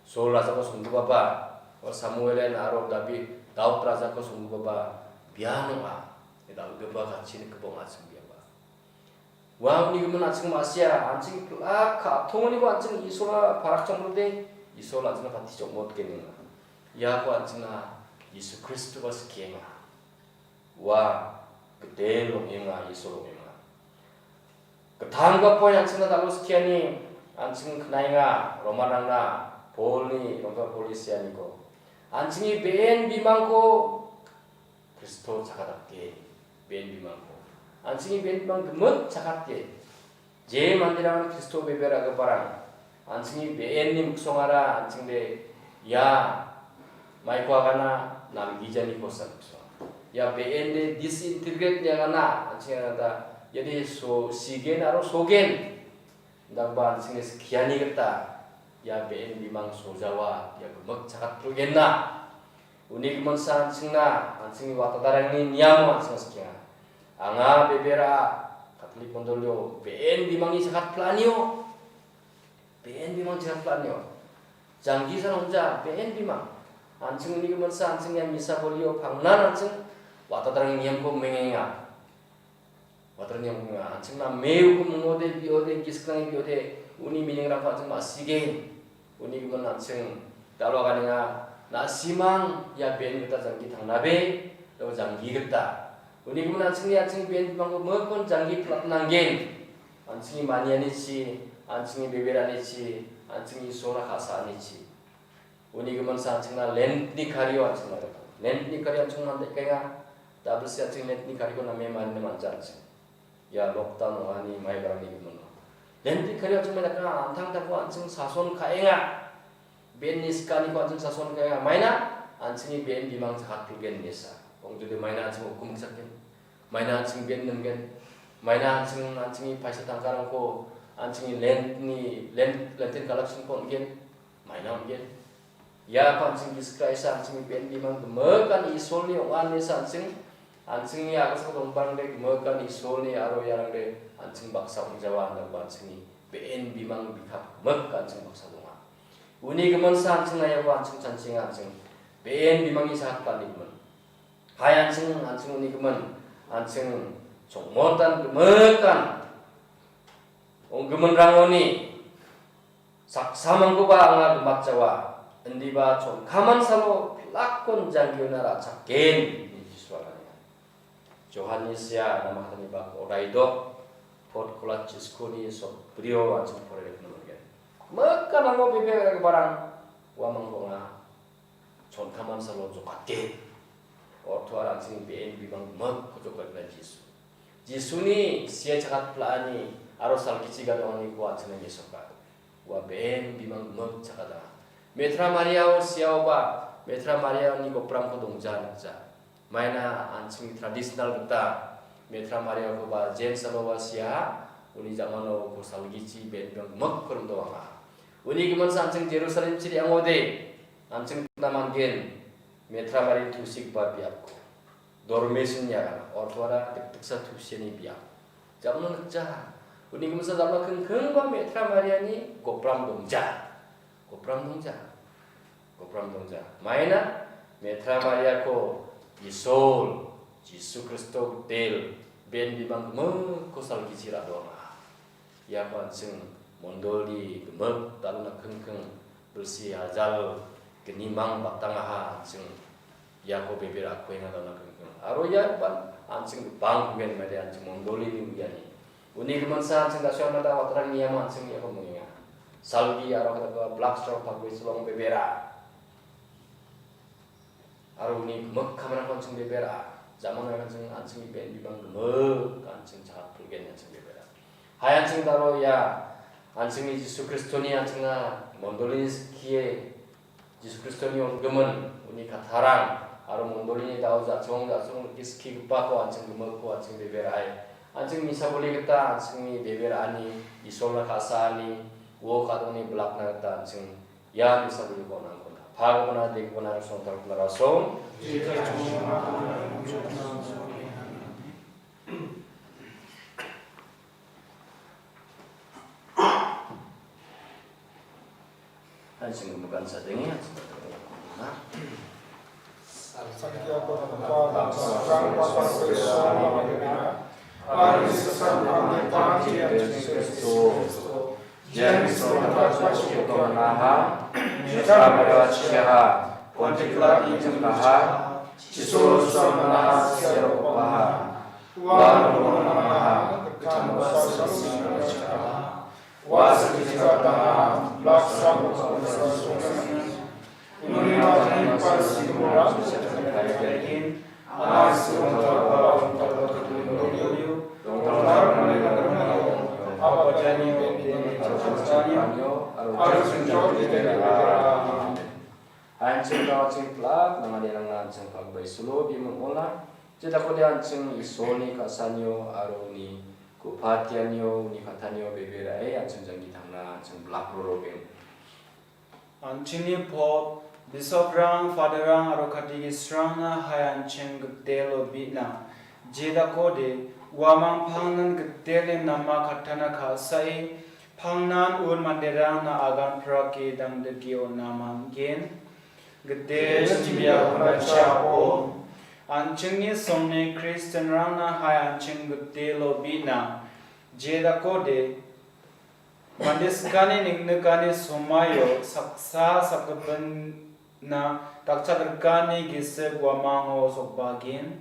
Saul rajako songgipaba, ua Samuelen aro David, Daud rajako songgipaba bian ong·a. Dal·gipa katchi nikgipa ong·a, chinggipa. Ua uni gimin an·ching ma·sia, an·ching pil·a ka·tongoniko an·ching Isola parakchongrode, Isol an·chingna patichongmotgenenga. Iako an·chingna Jisu Kristoba skienga. Ua gitel ong·enga, Isol ong·enga. Gitanggipa poi an·chingna dalo skiani, an·ching knaenga, Romanrangna Polni, Rongta Polni sianiko. An·chingni be·en bimangko Kristo chakatke, be·en bimangko. An·chingni be·en bimang gimik chakatke. Je manderang Kristo bebe ra·giparang, an·chingni be·enni miksongara an·chingde ia maiko agana namgijanikosa miksonga. Ia be·ende disintegrate niagana an·ching agana iade so-, sigen aro sogen. Indakba an·chingni skiani gita ia be·en bimang sojawa ia gimik chakatpilgenna. Uni giminsa an·chingna, an·chingni watadarangni niamo an·chingna skienga. Anga bebera Katolik mondolio be·en bimangni chakatplanio. Be·en bimang chakatplanio. Janggi sarongja be·en bimang. An·ching uni giminsa an·ching ia misa bolio pangnan an·ching watadarangni niamko mengenga. Watrani yang an·ching name uko mingode, biode, gisik nange biode, uni meaning-rangko an·ching ma·sigen. Uni gimin an·ching dalo aganenga, na·simang ia be·en gita janggi tangnabe, aro janggi gita. Uni gimin an·chingni an·ching be·en bimangko mikkon janggi plat nanggen. An·chingni manianichi, an·chingni beberanichi, an·chingni Isolna ka·saanichi. Uni gimin sa an·chingna Lentni kario an·ching nanggipa. Lentni kario an·ching mandai·kenga. Dabilsi an·ching Lentni kariko name manine manja an·ching. Ia lockdown ong·ani maibarangni gimino. Lentni kario an·ching mandakenga, an·tangtangko an·ching sason ka·enga. Be·enni sikaniko an·ching sason ka·enga. Maina an·chingni be·en bimang chakatpilgen inesa. Ong·jode maina an·ching ukum chakgen. Maina an·ching be·en nimgen. Maina an·ching, an·chingni paisa tangkarangko, an·chingni Lentni, Lent, Lenten collection-ko on·gen. Maina on·gen. Ia an·ching Jisu Kraist an·chingni be·en bimang gimikan Isolni ong·a inesa an·ching, an·chingni a·gilsak dongparangde gimikan Isolni aro iarangde an·ching baksa ong·jawa indakba an·chingni be·en bimang bikap gimik an·ching baksa donga. Uni giminsa an·ching naiako an·ching chanchienga an·ching be·en bimangni sahat panigimin. Hai an·ching, an·ching uni gimin, an·ching chongmotan gimikan ong·giminrangoni saksamangkoba anga gimatjawa, indiba chonkaman salo pilakkon janggiona ra·chakgen, ine Jisua aganenga. Johanni sia namakatani bak odaidok, pot kolat chiskoni sotbrio an·ching poraiakna man·gen. gimik ganango bebe ra·giparang uamang donga. Chontaman salo jokatgen. Ortoara an·ching be·en bimang gimikko jokatna Jisu. Jisuni sia chakat pla·ani aro salgichi gadoaniko an·chingna mesoka. Ua be·en bimang gimik chakata. Metra Mariao siaoba, Metra Mariaoni gopramko dongja nikja. Maina an·chingni tradisional gita Metra Mariakoba James aloba sia, uni jamano uko salgichi be·en bimang gimikko rimdoanga. Uni giminsa an·ching Jerusalem chili angode, an·ching namangen Metra Mariani tusigipa biapko. Dormesin iagana, ortoara dikdiksa tusiani biap. Jamno nikja. Uni giminsa jamna kingkingba Metra Mariani gopram dongja. Gopram dongja. Gopram dongja. Maina Metra Mariako Isol, Jisu Kristo gitel, be·en bimang gimikko salgichi ra·doanga. Iako an·ching mondoli gimik dalona kingking bilsi ajal gnimang batangaha an·ching iako bebe ra·kuenga dalona kingking. Aro ia ban an·ching bang kugen made an·ching mondolini uiani. Uni giminsa an·ching dasio amada watarang niama an·ching iako mongenga. Salgi aro kadaba black star pagui sulong bebera. Aro uni gimik kamarangko an·ching bebera. Jamano an·ching, an·chingni be·en bimang gimik, an·ching chakat pulgen an·ching bebera. Hai an·ching daro ia, an·chingni Jisu Kristoni an·chingna mondolini skie, Jisu Kristoni on·gimin, uni kattarang, aro mondolini dao jachong, jachong rike skigipako an·ching gimikko an·ching beberae. An·ching misa boli gita, an·chingni beberaani, Isolna ka·saani, uo ka·dongni bilakna gita an·ching Ia misa bibiko nangkona. Pagona dekona songtarkona rasom. An·ching bukan sadenge, an·ching bukan sadenge. James Roberts Chicago Naha, Chicago Chicago, Pontifical Egypt Naha, Chisul Swan Naha, Sierra Paha, Wan Naha, Kutamba Sasana Chicago, Wasa Chicago, Black Swan Sasana, Ununi Matan Pasi Mura, Chicago, An·ching dao ching plak, nanganerangna an·ching pagbai solo bimung ola. Jedakode an·ching Isolni ka·sanio aro uni gopatianio, uni katanio bebe ra·e an·ching janggi tangna an·ching blak rorogen. An·chingni pop, bisoprang, faderrang aro katekisrangna hai an·ching gitelo bi·na. Jedakode, uamang pangnan gitelni nama katana ka·sae, pangnan un manderangna agan prake dangdike on·na man·gen. Gitel Jibia Ongachako, an·chingni songni Kristianrangna hai an·ching gitelo bi·na. Jedakode, Mande sakani neng·nikani somaio saksa sakgipinna dakchatrikani gisik uamango sokbagen.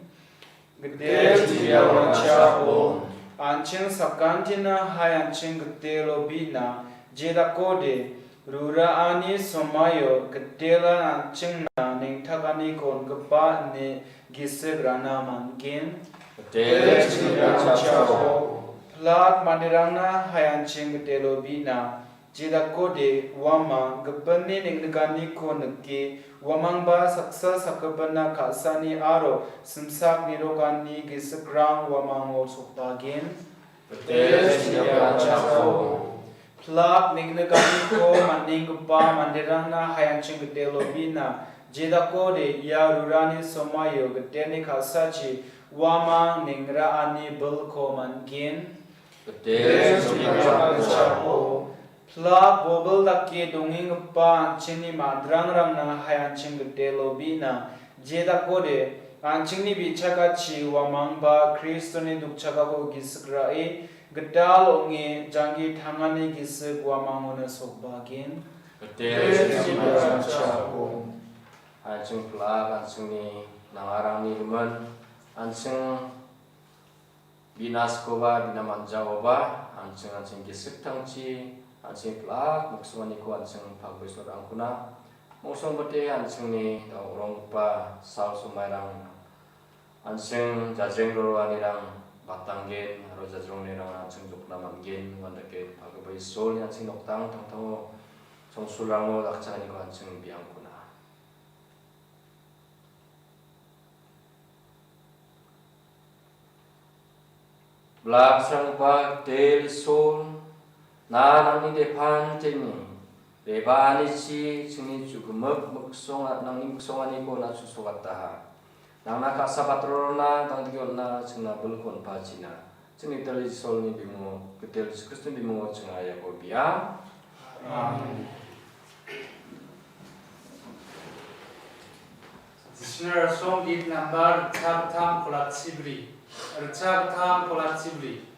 Gitel Jibia Ongachako, an·ching sakantina hai an·ching gitelo bi·na, jedakode ruraani somaio gitelan an·chingna neng·takaniko on·gipa ine gisik ra·na man·gen. Gitel Jibia Ongachako, Plak manderangna hai an·ching gitelo bi·na, jedakode uamang gipinni neng·nikaniko nike, uamangba saksa sakgipinna ka·sani aro simsak nirokani gisikrang uamango sokdagen. Gitel Jibia Ongachako, Plak neng·nikaniko man·enggipa manderangna hai an·ching gitelo bi·na, jedakode ia rurani somaio gitelni ka·sachi uamang neng·raani bilko man·gen. Gitel Jibia Ongachako, Plak bobil dake dongenggipa an·chingni madrangrangna hai an·ching gitelo bi·na, jedakode an·chingni bi·chakachi uamangba Kristoni dukchakako gisik ra·e, gital ong·e janggi tangani gisik uamangona sokbagen. Gitel Jibia Ongachako, an·ching plak, an·chingni nangarangni gimin, an·ching bi·naskoba, bi·na man·jaoba, an·ching, an·ching gisik tangchi, an·ching pilak miksonganiko an·ching pagbe sorangkuna. Mongsongbate an·chingni da·o ronggipa sal somairang an·ching jajreng roroanirang batanggen aro jajrongnirangan an·ching jokna man·gen. Uandake pagbe Isolni an·ching noktang tangtango chongsulrango dakchaaniko an·ching biangkuna. Blaksrangba Gitel Isol, na nangni depanteni re·baanichi chingni chu·gimik miksonga-, nangni miksonganiko na chusogataha. Nangna ka·sa batrorona dangdike on·na chingna bilko on·pachina. Chingni Gitel Isolni bimungo, Gitel Jisu Kristoni bimungo chinga iako bia. Amen. Jisni rasong git nambar ritchagittam kolatchibri. Ritchagittam kolatchibri.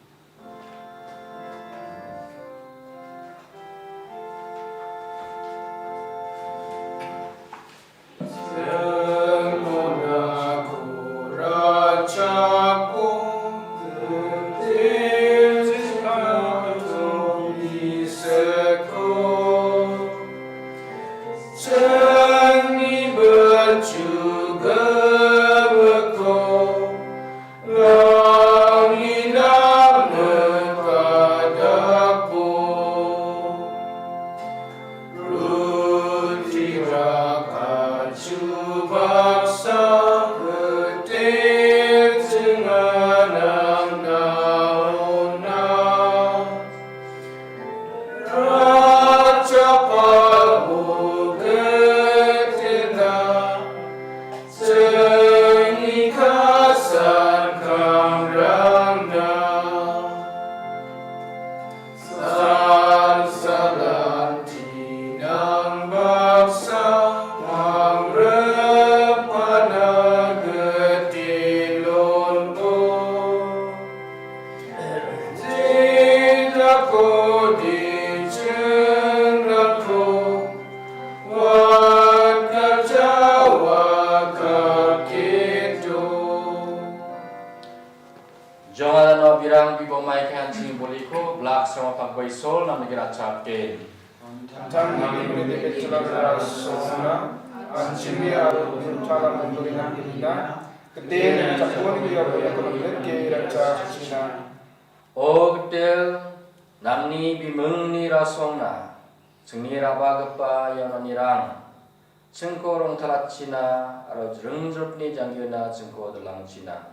Jongarano birang bibomai kehanchini boliko, blaksrangba pagbai sol namnike ratchapgen. Tangtang nangni mende kecilak rasona, anchimi aru tala mendolina ilina, kete chakon dia boya kono ke racha china. O Gitel, nangni bimingni rasongna, chingni rabagipa ianonirang, chingko rongtalachina, aro jringjrotni janggirna chingko dilangchina.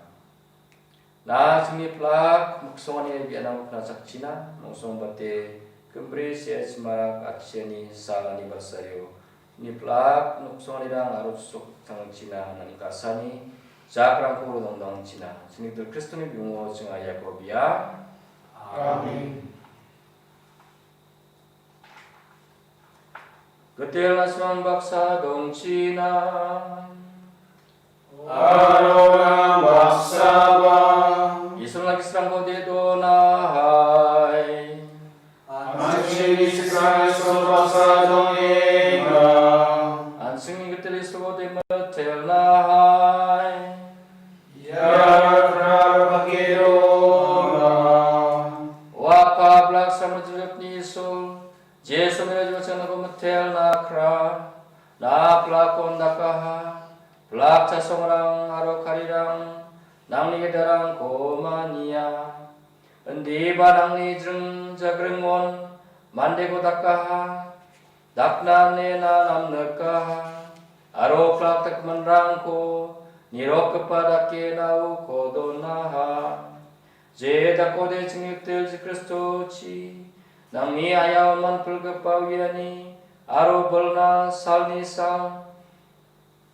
Na chingni plak miksongani bianang knachakchina, mongsongbate Kembri C H Marak Achiani salani basayo, ni plak miksonganirang aro sok tangchina, nani kasani jakrangko dongdongchina. Chingni Gitel Kristoni bimungo chinga iako bia. Amen. Gitel na·simang baksa dongchina. Aro nang baksaba. Isolna gisrangko de donahai. Anchingni Isol baksa dongenga. Anchingni Gitel Isolko de mitelnahai. Ia rara pakeronga. O Apa, blaksrang mejrepni Isol, Jisu mera jua changna ko metel na kra, na plak ondakaha, plak chasongrang aro karirang, nangni gidarangko mania. Indiba nangni jring jagringon, mandeko dakaha, dakna nena namnikaha, aro plak takmanrangko, nirokgipa dake na uko donaha. Jedakode chingni Gitel Jisu Kristochi, nangni ayao manpilgipa uiani, aro bilna salni sal,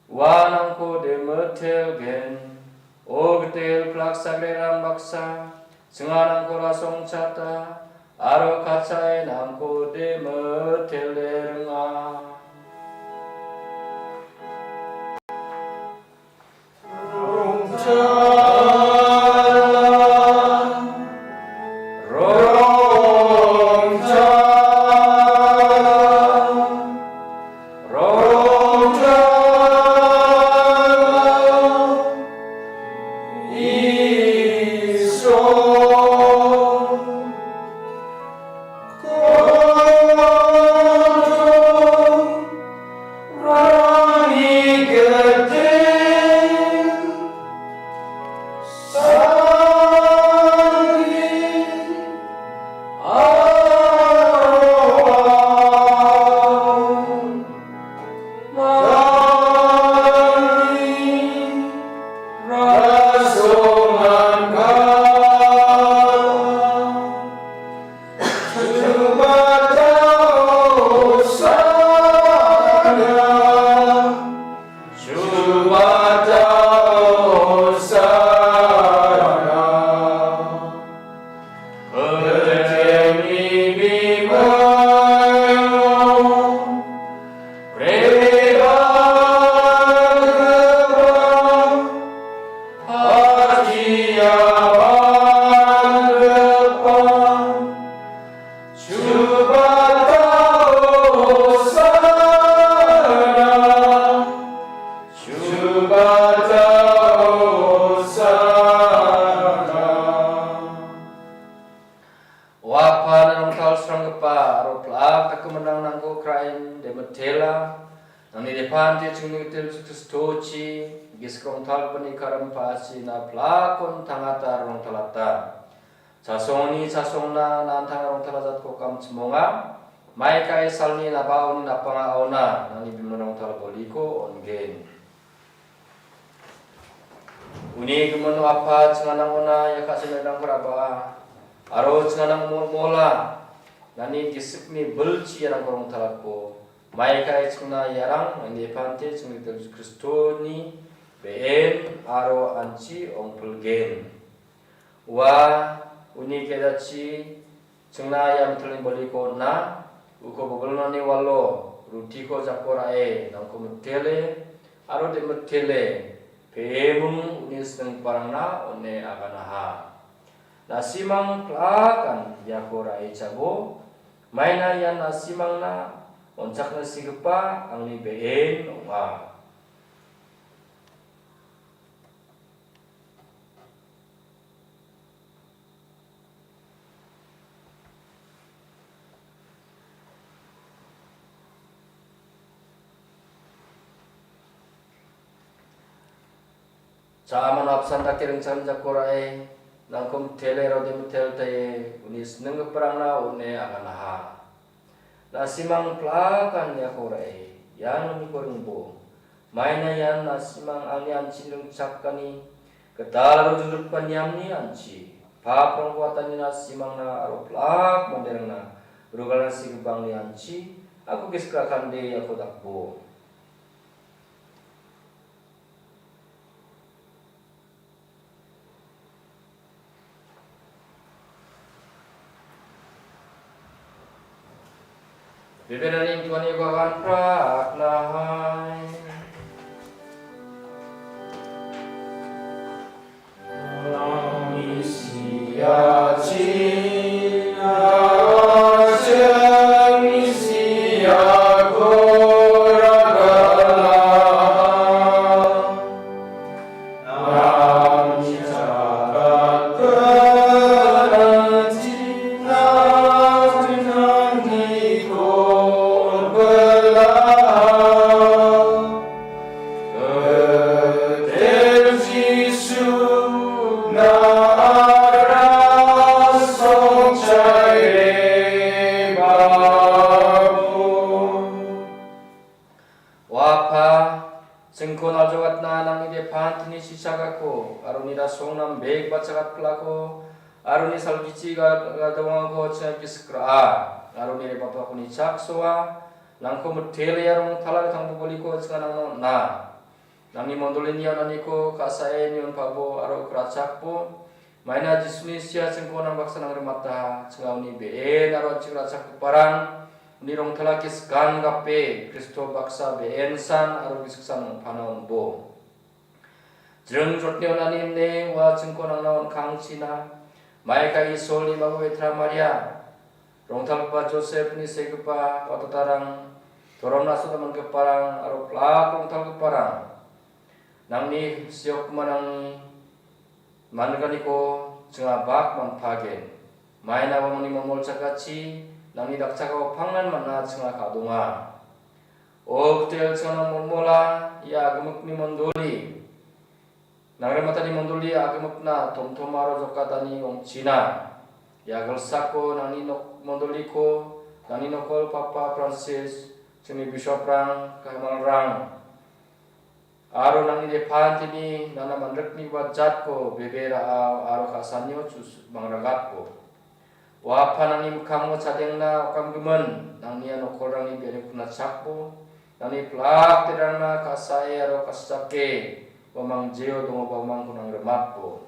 ua nangko de mitelgen. O Gitel plak sagrerang baksa, chinga nangko rasongchata, aro kachae nangko de mitele ringa. Jubata Hosana. O Apa, na rongtalsranggipa aro plak dakgimin nangko kraen demitela, nangni depante chingni gitel Jisu Kristochi, gisik rongtalgipani karim pa·achina plakon tangata rongtalata. Chasongni chasongna nantang rongtala jatko kamchimonga. Maikai salni nabaoni napanga aona nangni bimin rongtala boliko ongen. Uni gimin Apa chinganangona ia ka·saanirangko raba. Aro chinganang mo-, mola nangni gisikni bilchi iarangko rongtalako. Maikai chingna iarang nangni pante chingni Kristoni be·en aro anchi ongpilgen. Ua uni kedachi chingna ia mitelni boliko on·a, uko bogilnani walo rutiko jako ra·e, nangko mitele, aro de·mitele, pe·emung uni siningparangna on·e aganaha. Na·simang plakan iako ra·e chabo, maina ian na·simangna on·chakna sigipa angni be·en ong·a. Cha·aman apsan dake ringchakni jako ra·e, nangko mitele aro de·mitele taie, uni sininggiparangna on·e aganaha. Na·simang plakan iako ra·e, ian uniko ringbo. Maina ian na·simang angni anchini ringchakani, gital aro jujutgipa niamni anchi. Paprangko watani na·simangna aro plak manderangna rugalna sigipangni anchi, ako gisik rakande iako dakbo. Bibelni tuani bagan pratnahai. O Apa, chingko naljogatna nangni depantini chichagako, aro nirasong nambekba chagatplako, aro ni salgichi ga-, gadongako chinga gisik ra·a, aro ni repapako nichaksoa, nangko mitele iarong tala gatangbo boliko chinga nangna on·a. Nangni mondolini aunaniko ka·sae nion pabo aro grachakbo, maina Jisuni sia chingko nang baksa nangrimata, chinga uni be·en aro an·ching ra·chakgiparang, uni rongtala gisik gape, Kristo baksa be·ensan aro gisiksan ong·pana on·bo. Jring jotni aunani ine ua chingko nangna on·kangchina, maika Isolni mamo Betra Maria, rongtalgipa Josepni segipa watatarang, toromna sona man·giparang aro plak rongtalgiparang, nangni siokgimanangni man·ganiko chinga bak man·pagen. Maina uamangni mamolchakachi nangni dakchakao pangnan man·a chinga ka·donga. O gitel chinganang molmola, ia agimikni mondoli, nangrimatani mondoli agimikna tomtom aro jokatani ong·china. Ia gilsako nangni nok-, mondoliko, nangni nokol Papa Francis, chingni bishoprang, kamalrang, aro nangni depantini nana man·riknigipa jatko bebe ra·a aro ka·sanio chus-, mangragatbo. Ua Apa nangni mikkango chadengna okamgimin, nangni ia nokolrangni biani kunachakbo, nangni plak derangna ka·sae aro ka·sachake, uamang jeo dongoba uamangko nangrimatbo.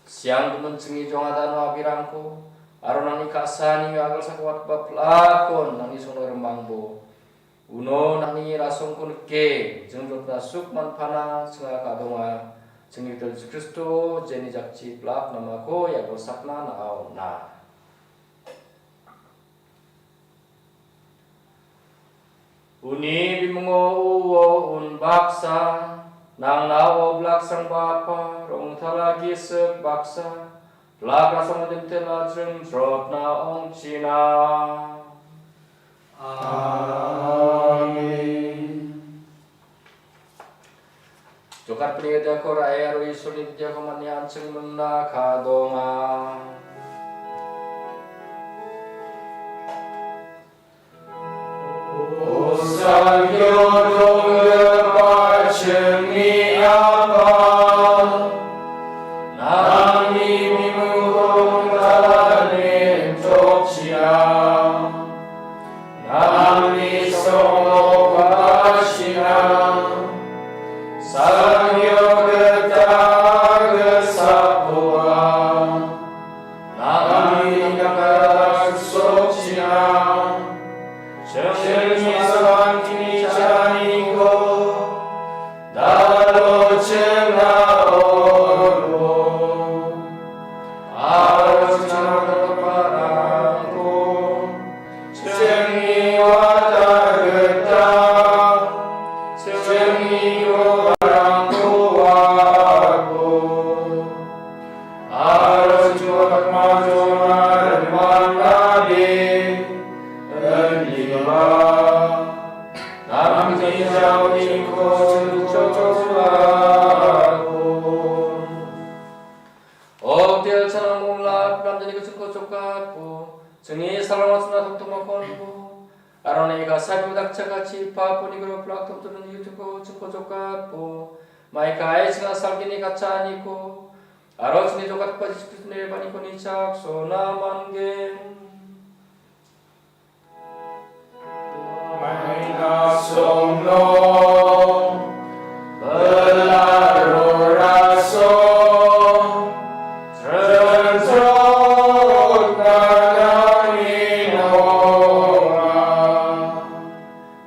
Sianggimin chingni jongadano abirangko, aro nangni ka·sani agilsako watgipa plakon nangni songno rimangbo. Uno nangni rasongko nike, jing jotna suk man·pana chinga ka·donga, chingni gital Jisu Kristo, jeni jakchi plak namako ia agilsakna na·a on·a. Uni bimungo uo un baksa, nangna oblak sangbapa, rongtala gisik baksa, blak asongo dimtela jringjrotna ong·china. Amen. Jokatpini gitiako ra·e aro Isolni gitiako man·e an·ching mingna kadonga. O salgio donggipa chingni Apa, nangni bimungko dongtala neng·tokchina. Nangni songmok ong·achina. Salgio gita agilsakoba nangni nangara sokchina. Chingni salgini chaniko dalo chingna olo. Aro chingna olo parangko chingni wata gita chingni robarangko wa·ako. Aro chingni pakmajona rimangade indiba namni jaoniko chingko chochoko. O Gita Chanang Mongla, pramjaniko chingko chokatbo, chingni salrangko chingna tomtomakonbo, aro nangni ka·sakoba dakchakachipabo, nangni gro plak tomtomani jutiko chingko chokatbo, maikai chingna salgini katchaniko, aro chingni jokatgipa Jisu Kristoni rebaniko nichaksona man·gen. Maina songno belaro raso jrengrok nanami nonga.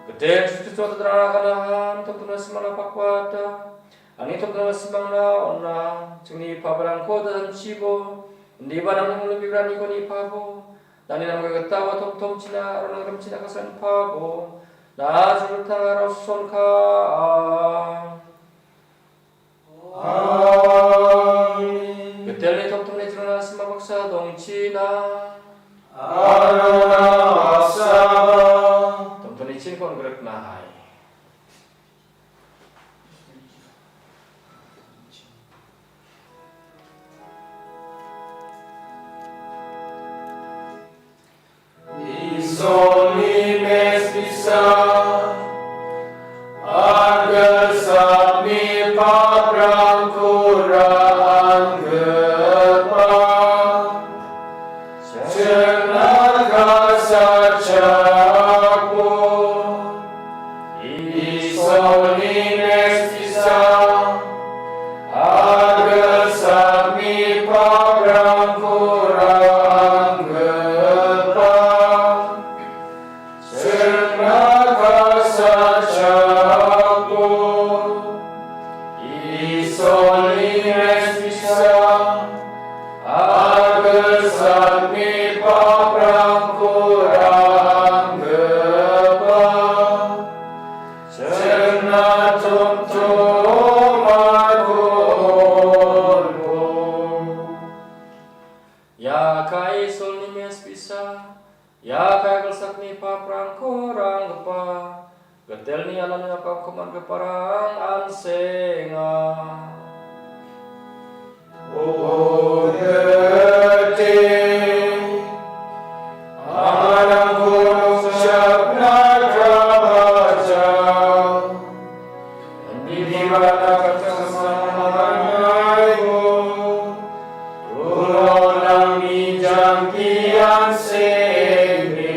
Gede Jisu Kristo, tadrana ganahan, tokona simana pakwata, ani tokona simangna ona, chingni pabarangko dadanchibo, indiba nangni mulu bibrani koni pabo, nangni namga gita wa tomtomchina, aro nangrimchina kasanpabo, na jurutang aro sonka. Amen. Gitelni tomtomni juruna sima baksa dongchina. Aro na baksaba. Tomtomni chinkon grikna hai. Isolni mespisa, agilsakni paprangko ra·anggipa, chingna ka·sachakbo. Isolni mespisa, agilsakni paprangko ra·anggipa, chingna ka·sachakbo. Isolni mespisa, agilsakni paprangko ra·anggipa, chingna tomtomakonbo. Ia kae Isolni mespisa, ia kae agilsakni paprangko ra·anggipa, Gitelni alani napangko man·giparang an·senga. O Gite, anganangko nokchakna ka·baja. Indiba na ka·sangaibo, ulo nangni jangki an·senge.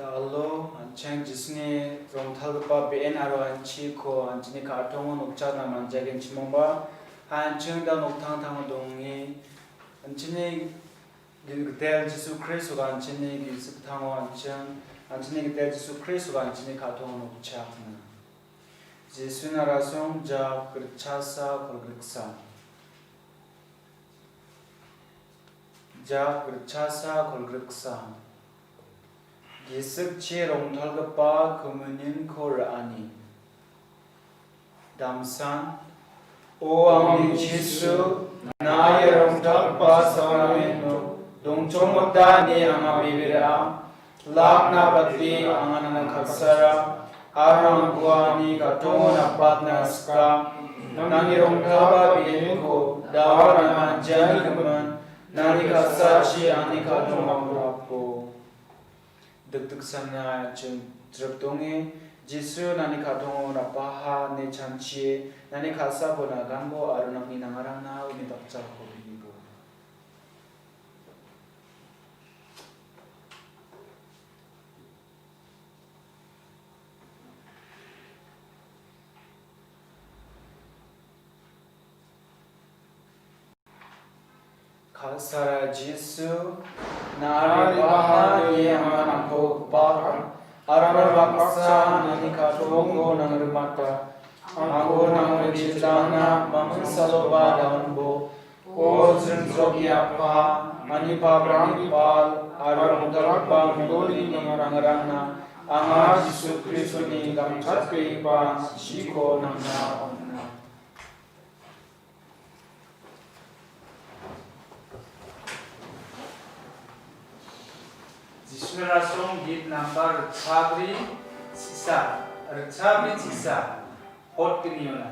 Alo, an·ching Jisuni rongtalgipa be·en aro an·chiko an·chingni ka·tongo nokchakna manjagenchimongba, an·ching da noktangtango donge, an·chingni Gitel Jisu Kristoba an·chingni gisik tango an·ching, an·chingni Gitel Jisu Kristoba an·chingni ka·tongo nokchakna. Jisuni rasong jak ritchasa kolgriksa. Jak ritchasa kolgriksa. Gisikchi rongtalgipa komunionko ra·ani. Damsan, O angni Jisu, nang·ni rongtalgipa sakramento dongchongmota ine anga bebera. Lakna bate anga nang·na ka·sara, aro nang·ani ka·tongo napatna sika. Nang·ni rongtalgipa be·enko dawa nang·na manjanigimin, nang·ni ka·sachi angni ka·tongo rapo. Dikdiksanna an·ching jrikdonge, Jisu nang·ni ka·tongo napaha ine chanchie, nang·ni ka·sako naganbo aro nang·ni nangarangna uni dakchako bibo. Ka·sara Jisu, nang·ni paha ine anga nangko gipaka, aro baksa nang·ni ka·tongko nangrimata. Angko nang·o jilangna maming saloba daonbo. O jringjrogipa, manipa brangni pal, aro rongtalgipa mindoni nangarangna, anga Jisu Kristoni gangchatbegipa chiko nangna on·a. Jisuni rasong git nambar ritchabri chisa, ritchabri chisa, hot gniona.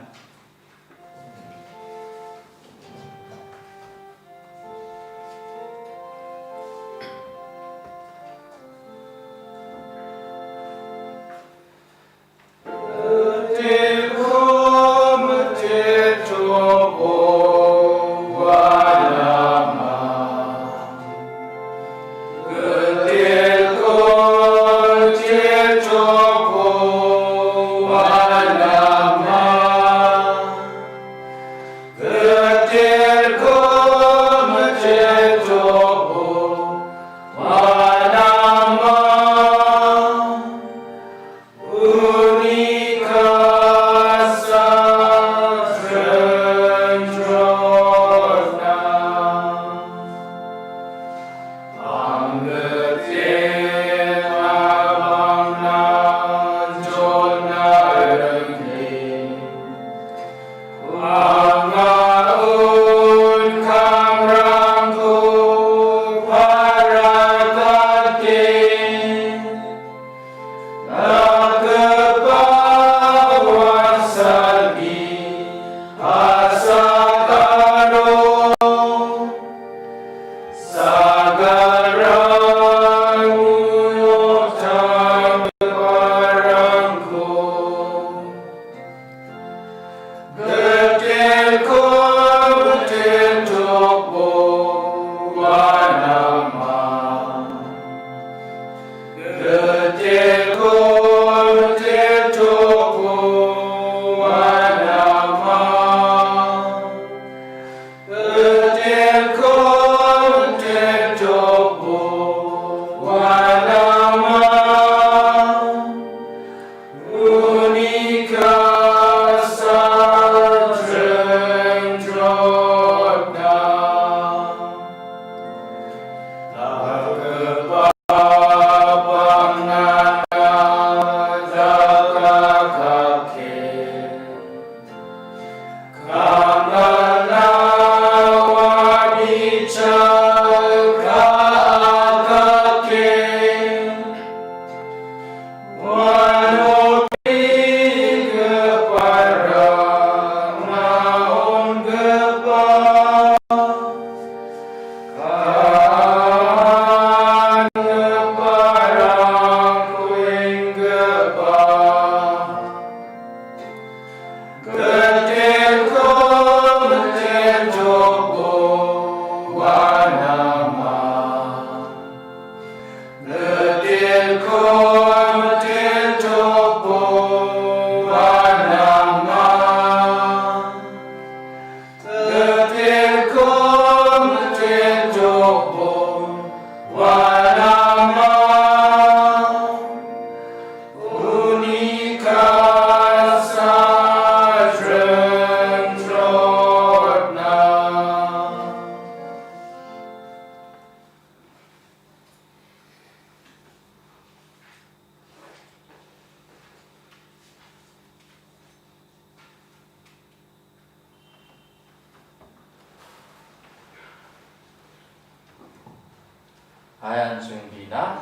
Hayan chungbina.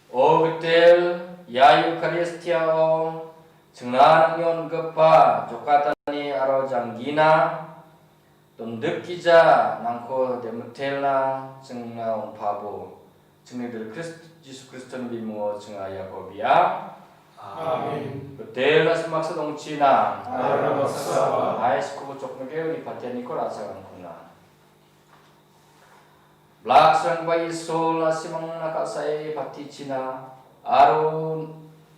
O Gitel, ia Eukaristiao chingna nangni on·gipa jokatani aro janggina dondikgija nangko demitelna chingna ongpabo. Chingni Dil Krist-, Jisu Kristoni bimungo chinga iako bia. Amen. Gitel na·simang dongchina. Aro baksa. Hai, skobo chokmike uni patianiko ra·chakangkuna. Blaksrangba Isol na·simangna ka·sae patichina, aro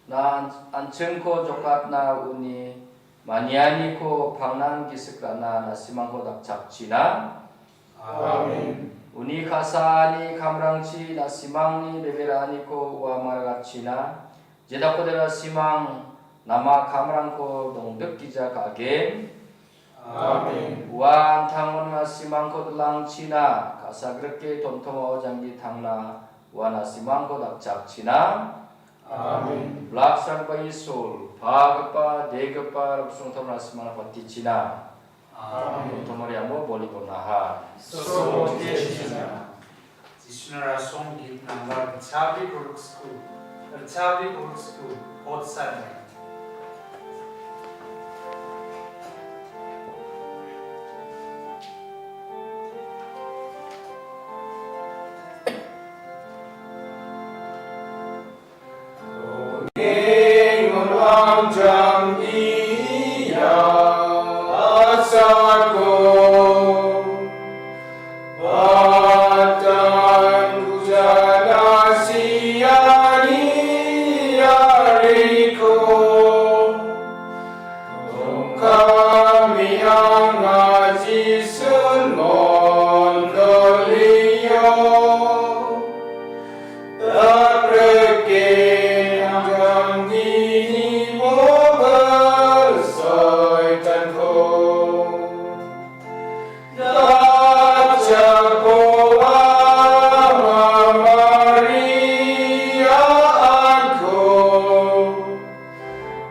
na an-, an·chingko jokatna uni manianiko pangnan gisik ra·na na·simangko dakchakchina. Amen. Uni ka·saani kamrangchi na·simangni bebe ra·aniko ua maragachina. Jedakode na·simang nama kamrangko dongdikgija ka·gen. Amen. Ua an·tangon na·simangko dilangchina, ka·sagrike tomtomao janggi tangna ua na·simangko dakchakchina. Amen. Blaksrangba Isol, pagipa, degipa, riksrongtamo na·simangna patichina. Amen. Tomariamo boli bonaha. Sobo Jisuna. Jisuna rasong git number chabi product school. Chabi product school. Hot side. Kami anga Jisun mon kolio. Tapreke anjang dini mobar soitanko. Dachapoa Maria angko.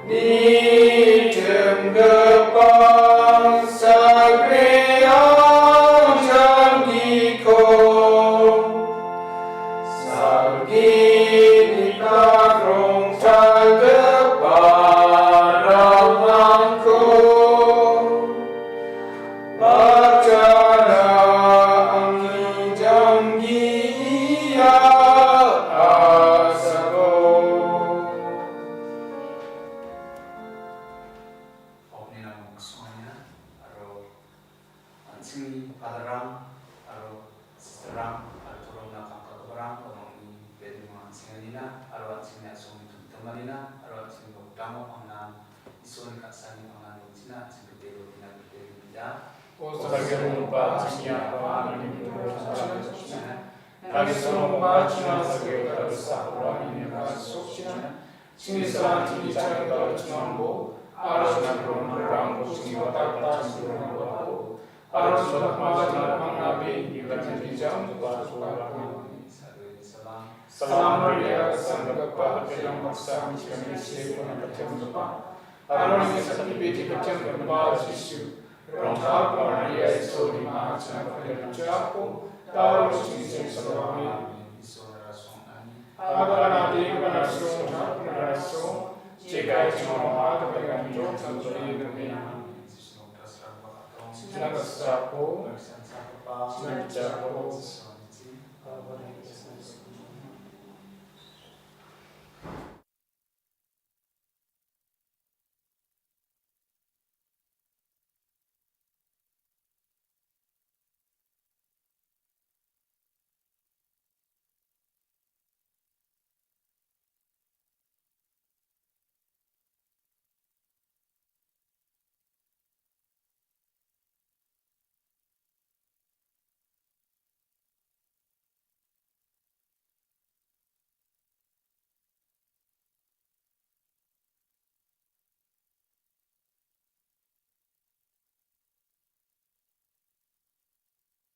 Nitimgipa sagriang janggiko, salgi nikakrong chalgipa ramangko, bachana angni janggi ia asako. Okni namo ong·soanina, aro an·chingni padarang, aro sisterang, aro toromna kangkagiparang, aro ong·ni bedrimo an·chinganina, aro an·chingni a·songni tumtumanina, aro an·chingni nokdango pangnan, Isolni ka·sani pangnan rongchina, an·ching gitelo nina gitelo nina. O sagironggipa an·chingni Apa, nangni mingko sokchina. Nangni samangba china sagironggipa dosakoba nini ka·sokchina. Chingni salanchingni changgipa chingrangko, aro chingni rongko chingni watapa chingni rongko, aro chingni watapa chingni pangnabe, nini ka·sani janggipa sokola. Salam Maria, ka·sanggipa, patirang baksa, michikanni seko na patiranggipa, aro nangni sakni bedi patiranggipa, Jisu, rongtalgipa Maria, Isolni ma·a china patiranggipa, da·o aro chingni seng salgipa. Amen. Abraham, Abraham, Abraham, Abraham, Jekai chingwa ma kata kami jok sanjoli nangina. China kasrapo, china kasrapo,